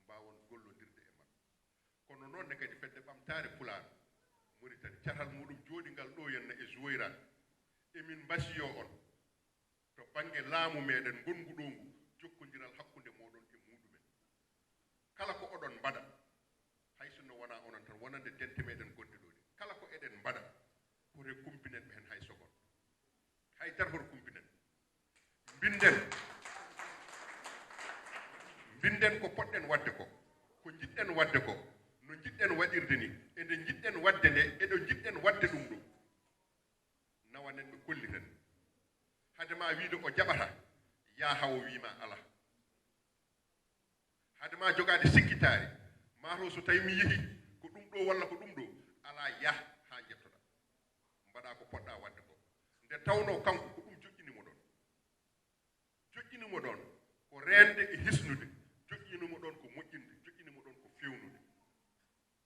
mbaawon gollondirde e maɓɓe. Kono noon ne kadi Fedde Ɓamtaare Pulaar Muritani, catal muɗum jooɗingal ɗo henna e Zuwayraat, emin mbasiyoo on to bannge laamu meɗen ngonngu ɗo ngu, jokkondiral hakkunde mooɗon e muuɗumen. Kala ko oɗon mbaɗa, hay sinno wonaa onon tan, wonande dente meɗen gonɗe ɗo ɗe, kala ko eɗen mbaɗa, hoto kumpinen ɓe heen hay so gooto. Hay dara hoto kumpinen. Mbinden, mbinden ko poɗɗen waɗde ko, ko njiɗɗen waɗde ko, no njiɗɗen waɗirde ni, e nde njiɗɗen waɗde nde, e ɗo njiɗɗen waɗde ɗum ɗo. Nawanen ɓe, kolliten. Hade ma wiide o jaɓata, yaa haa o wii ma alaa. Hade ma jogaade sikkitaare, maa taw so tawi mi yehi ko ɗum ɗo walla ko ɗum ɗo, alaa, yah haa njettoɗaa. Mbaɗaa ko poɗɗaa waɗde ko. Nde tawnoo kanko ko ɗum joƴƴini mo ɗoon. Joƴƴini mo ɗoon ko reende e hisnude, joƴƴini mo ɗoon ko moƴƴinde, joƴƴini mo ɗoon ko feewnude.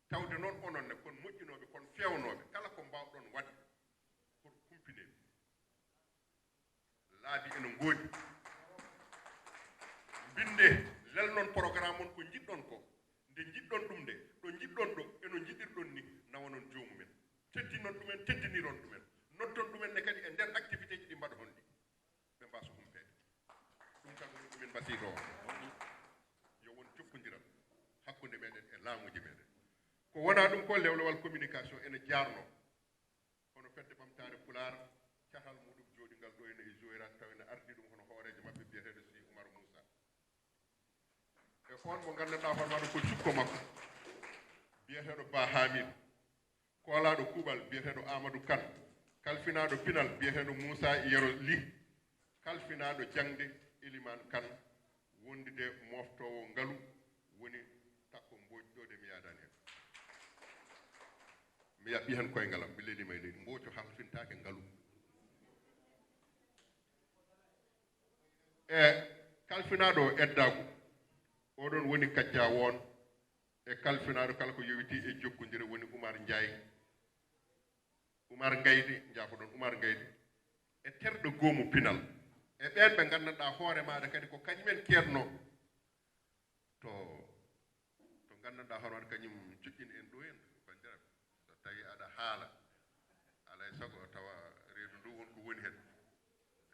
Tawde noon onon ne kon moƴƴinooɓe, kon feewnooɓe, kala ko mbaawɗon waɗde, hoto kumpinee mi. Laabi ene ngoodi. Mbinde, lelnon programme on ko njiɗɗon ko, nde njiɗɗon ɗum nde, ɗo njiɗɗon ɗo, e no njiɗirɗon ni, nawanon joomumen. Teddinon ɗumen, teddiniron ɗumen. Nodton ɗumen ne kadi e nder activité ji ɗi mbaɗoton ɗi. Ɓe mbaawa humpeede. Ɗum kam ko ɗum min mbasiytoo on. Yo won jokkondiral hakkunde meɗen e laamuuji meɗen. Ko wonaa ɗum ko lewlewal communication ene jaarnoo. Kono Fedde Ɓamtaare Pulaar, catal muɗum jooɗingal ɗo ene e Zoyrat, taw ene ardii ɗum hono hooreejo maɓɓe biyeteeɗo Sy Oumar Moussa. E on mo nganndanɗaa hono waɗa ko cukko makko, biyeteeɗo Ba Hamidou, koolaaɗo kuuɓal biyeteeɗo Amadou Kane, kalfinaaɗo pinal biyeteeɗo Moussa Yero Ly, kalfinaaɗo jaŋde Elimane Kane, wondude mooftoowo ngalu woni Takko Mbodj ɗo de mi yaadaani heen. Mi yaɓɓi heen koyngal am, mi leli may leydi. Mbooco halfintaake ngalu. E kalfinaaɗo o eddaagu, oɗon woni kajja woon, e kalfinaaɗo kala ko yowiti e jokkondire woni Oumar Ndiaye, Oumar Ngayde, njaafoɗon Oumar Ngayde, e terɗo goomu pinal, e ɓeen ɓe nganndanɗaa hoore maaɗa kadi ko kañumen keednoo to, to nganndanɗaa hoore maaɗa kañum joƴƴini en ɗo en, banndiraaɓe. So tawii aɗa haala, alaa e sago tawa reedu ndu won ko woni heen.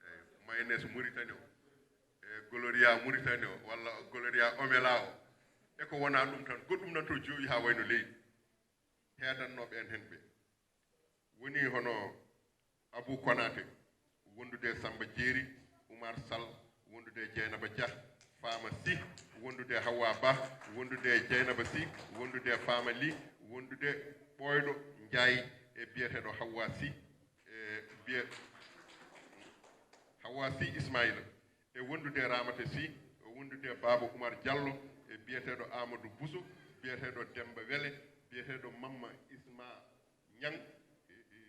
Eyi, mayonnaise Mauritanie o, e Gloria Mauritanie o, walla Gloria Omela o, e ko wonaa ɗum tan, goɗɗum nan to jooɗi haa wayno leydi. Heedannooɓe en heen ɓe woni hono Abou Konaté, wondude e Samba Jeeri, Oumar Sall, wondude e Dieynaba Dia, Fama Sy, wondude e Hawa Ba, wondude e Dieynaba Sy, wondude e Fama Ly, wondude ɓooyɗo Ndiaye e biyeteeɗo Hawa Sy, e biye-, Hawa Sy Ismaïla, e wondude e Ramata Sy, e wondude e Baaba Oumar Diallo, e biyeteeɗo Amadou Bousso, biyeteeɗo Demba Wele, biyeteeɗo Mamma Isma Niang, e, e,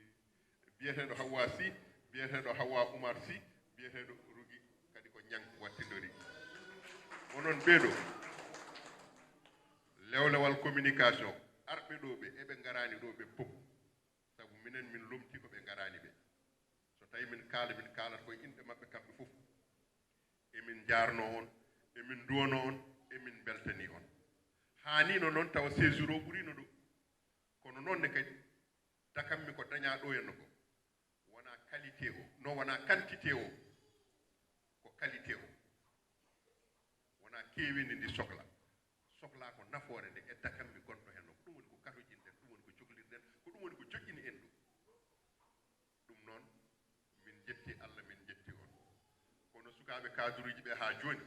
biyeteeɗo Hawa Sy, biyeteeɗo Hawa Oumar Sy, biyeteeɗo Rougui kadi ko Niang wattindori. Onon ɓee ɗo, lewlewal communication, arɓe ɗo ɓe, eɓe ngaraani ɗo ɓe fof. Sabu minen min lomtii ko ɓe ngaraani ɓe. So tawii min kaala, min kaalata koye inɗe maɓɓe kamɓe fof. Emin njaarnoo on, emin nduwanoo on, emin mbeltanii on. Haaniino noon tawa séjour o ɓuriino ɗo. Kono noon ne kadi, dakammi ko dañaa ɗo henna ko. Wonaa qualité o, no wonaa quantité o, ko qualité o. Wonaa keeweendi ndi sohla. Sohlaa ko nafoore nde e dakammi gonɗo heen o. Ko ɗum woni ko katojinɗen, ɗum woni ko cohlirɗen, ko ɗum woni ko joƴƴini en ɗo. Ɗum noon, min njetti Allah, min njetti on. Kono sukaaɓe kaduruuji ɓe haa jooni,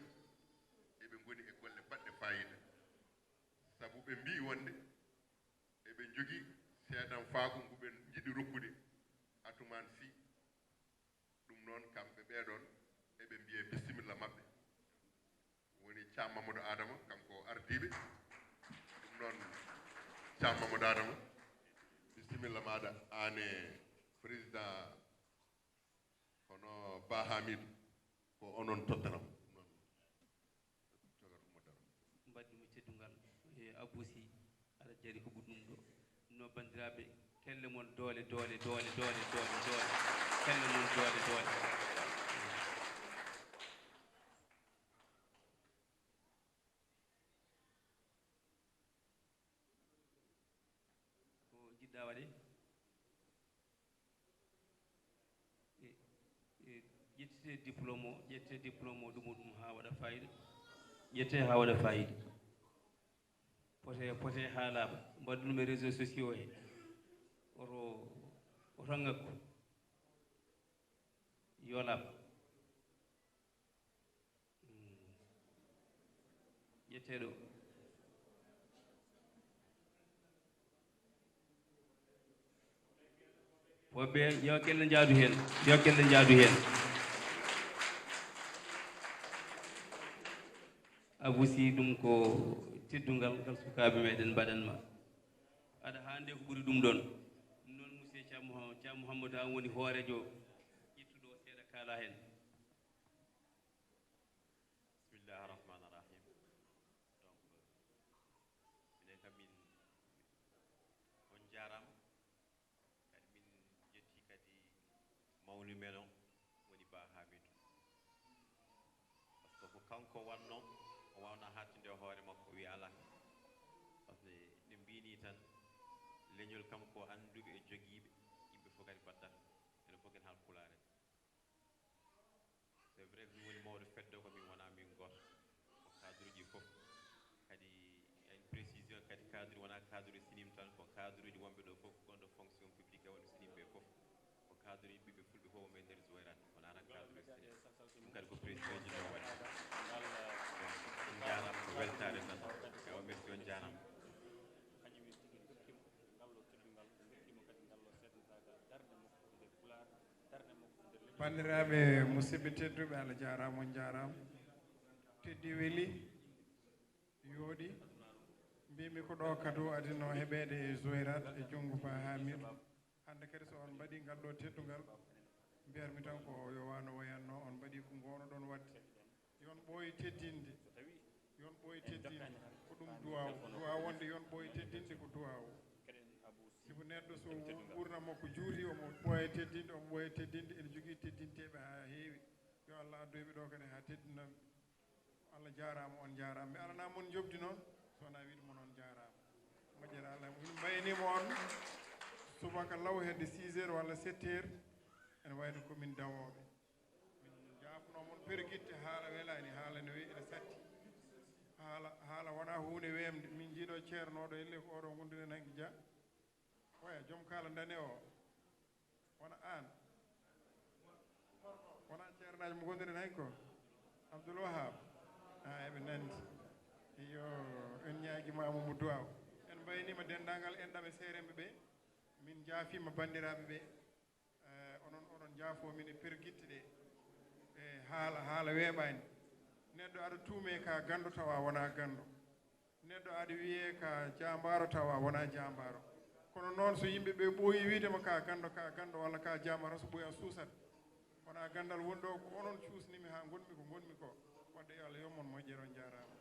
eɓe ngoni e golle baɗɗe faayiida. Sabu ɓe mbii wonde eɓe njogii seedanfaagu ngu ɓe njiɗi rokkude Atoumane Sy. Ɗum noon, kamɓe ɓee ɗoon, eɓe mbiyee bisimilla maɓɓe. Woni Thiam Mamadou Adama, kanko o ardii ɓe. Ɗum noon, Thiam Mamadou Adama, bisimilla maaɗa, aan e président, hono Ba Hamidou, ko onon tottanam. Ɗum noon, cogat mo daro. Mbaɗdi mo teddungal, e Abou Sy, aɗa jari huɓu ɗum ɗo. Ɗum noon, banndiraaɓe, kelle mon doole, doole, doole, doole, doole, doole. Kelle mon doole, doole. Dawa de. E, e, ƴettite diplôme o, ƴette diplôme o, ɗum, ɗum haa waɗa fayida. Ƴette haa waɗa fayida. Pote, pote haa laaɓa. Mbaɗu ɗum e réseaux sociaux he. Oto, oto ngakku. Yo laaɓ. Mm. Ƴettee ɗo. Woɓɓe, yo kelle njaadu heen. Yo kelle njaadu heen. Abusi, ɗum ko teddungal ngal sukaaɓe meɗen mbaɗan ma. Aɗa haande ko ɓuri ɗum ɗoon. Ɗum noon, monsieur Thiam Mouha-, Thiam Mouhamadou, an woni hooreejo ƴettuɗo o seeɗa kaala heen. Bismillahi rahmani rahim. Donc, minen kam min, on njaaraama. Kadi min njetti kadi mawni men o, woni Ba Hamidou. Par ce que ko kanko wannoo, o waawna haaɗtinde e hoore makko, o wiya alaa. Par ce que no mbiymi tan, leñol kam ko annduɓe e jogiiɓe, yimɓe fof kadi mbaɗata. Enen fof ken haal pulaar en. C'est vrai que min woni mawɗo fedde ko, min wonaa min gooto. Ko cadre uji fof. Kadi, il y a une précision, kadi cadre wonaa cadre Sinim tan, ko cadre uji wonɓe ɗo fof, gonɗo fonction publique e wonɓe Sinim ɓe fof. Ko cadre uji ɓiɓɓe fulɓe fof wonɓe e nder Zoyrat, wonaa tan cadre Sinim. Ɗum kadi ko précision ji ɗo waɗi. Donc, on njaaraama, ko weltaare tan. Ewa, merci, on njaaraama. Banndiraaɓe, musidɓe tedduɓe, Allah jaaraama, on njaaraama. Teddi weli, yooɗi. Mbimi ko ɗo kado adino heɓeede e Zoyrat e junngo Ba Hamidou. Hannde kadi so on mbaɗi ngal ɗo teddungal, mbiyatmi tan ko yo wano wayanno on mbaɗi ko ngoono ɗon waɗde. Yon ɓooy teddinde. Yon ɓooy teddinde. Ko ɗum duwaaw. Duwaaw wonde yon ɓooy teddinde ko duwaaw. Sibu neɗɗo so wu-, ɓurna mo ko juuti, omo ɓooya teddinde, omo ɓooya teddinde, ene jogii teddinteeɓe haa heewi. Yo Allah addoyɓe ɗo kadi haa teddinanɓe. Allah jaaraama, on jaaraama. Mi alana mon njoɓdi noon, so wonaa wiide mon on jaaraama. Moƴƴere Allah, min mbayniima on subaka law hedde six heures walla sept heures, ene wayno ko min dawooɓe. Min njaafnoo mon pergitte, haala welaani, haala ne weyi, ene satti. Haala, haala wonaa huunde weemde. Min njiiɗo ceernooɗo, elle ko oɗo ngonduɗen hanki Dia. Oya, joom kaala ndane o. Wona aan. Wona ceernaajo mo ngonduɗen hanki ko? Abdoul Wahab. Ah, eɓe nandi. Iyo, en ñaagiima mo mo duwaaw. En mbayniima denndaangal enɗam e seeremɓe ɓe. Min njaafiima banndiraaɓe ɓe. Eh, onon, oɗon njaafoo min e pergitte ɗe. Eh, haala, haala weeɓaani. Neɗɗo aɗa tuumee ka ganndo tawa wonaa ganndo. Neɗɗo aɗa wiyee ka jaambaaro tawa wonaa jaambaaro. Kono noon so yimɓe ɓe ɓooyi wiide ma ka ganndo, ka ganndo walla ka jaambaaro, so ɓooyi a suusat. Wonaa ganndal woni ɗo, ko onon cuusnimi haa ngonmi ko ngonmi ko. Wadde yo Allah yoɓ mon moƴƴere, on njaaraama.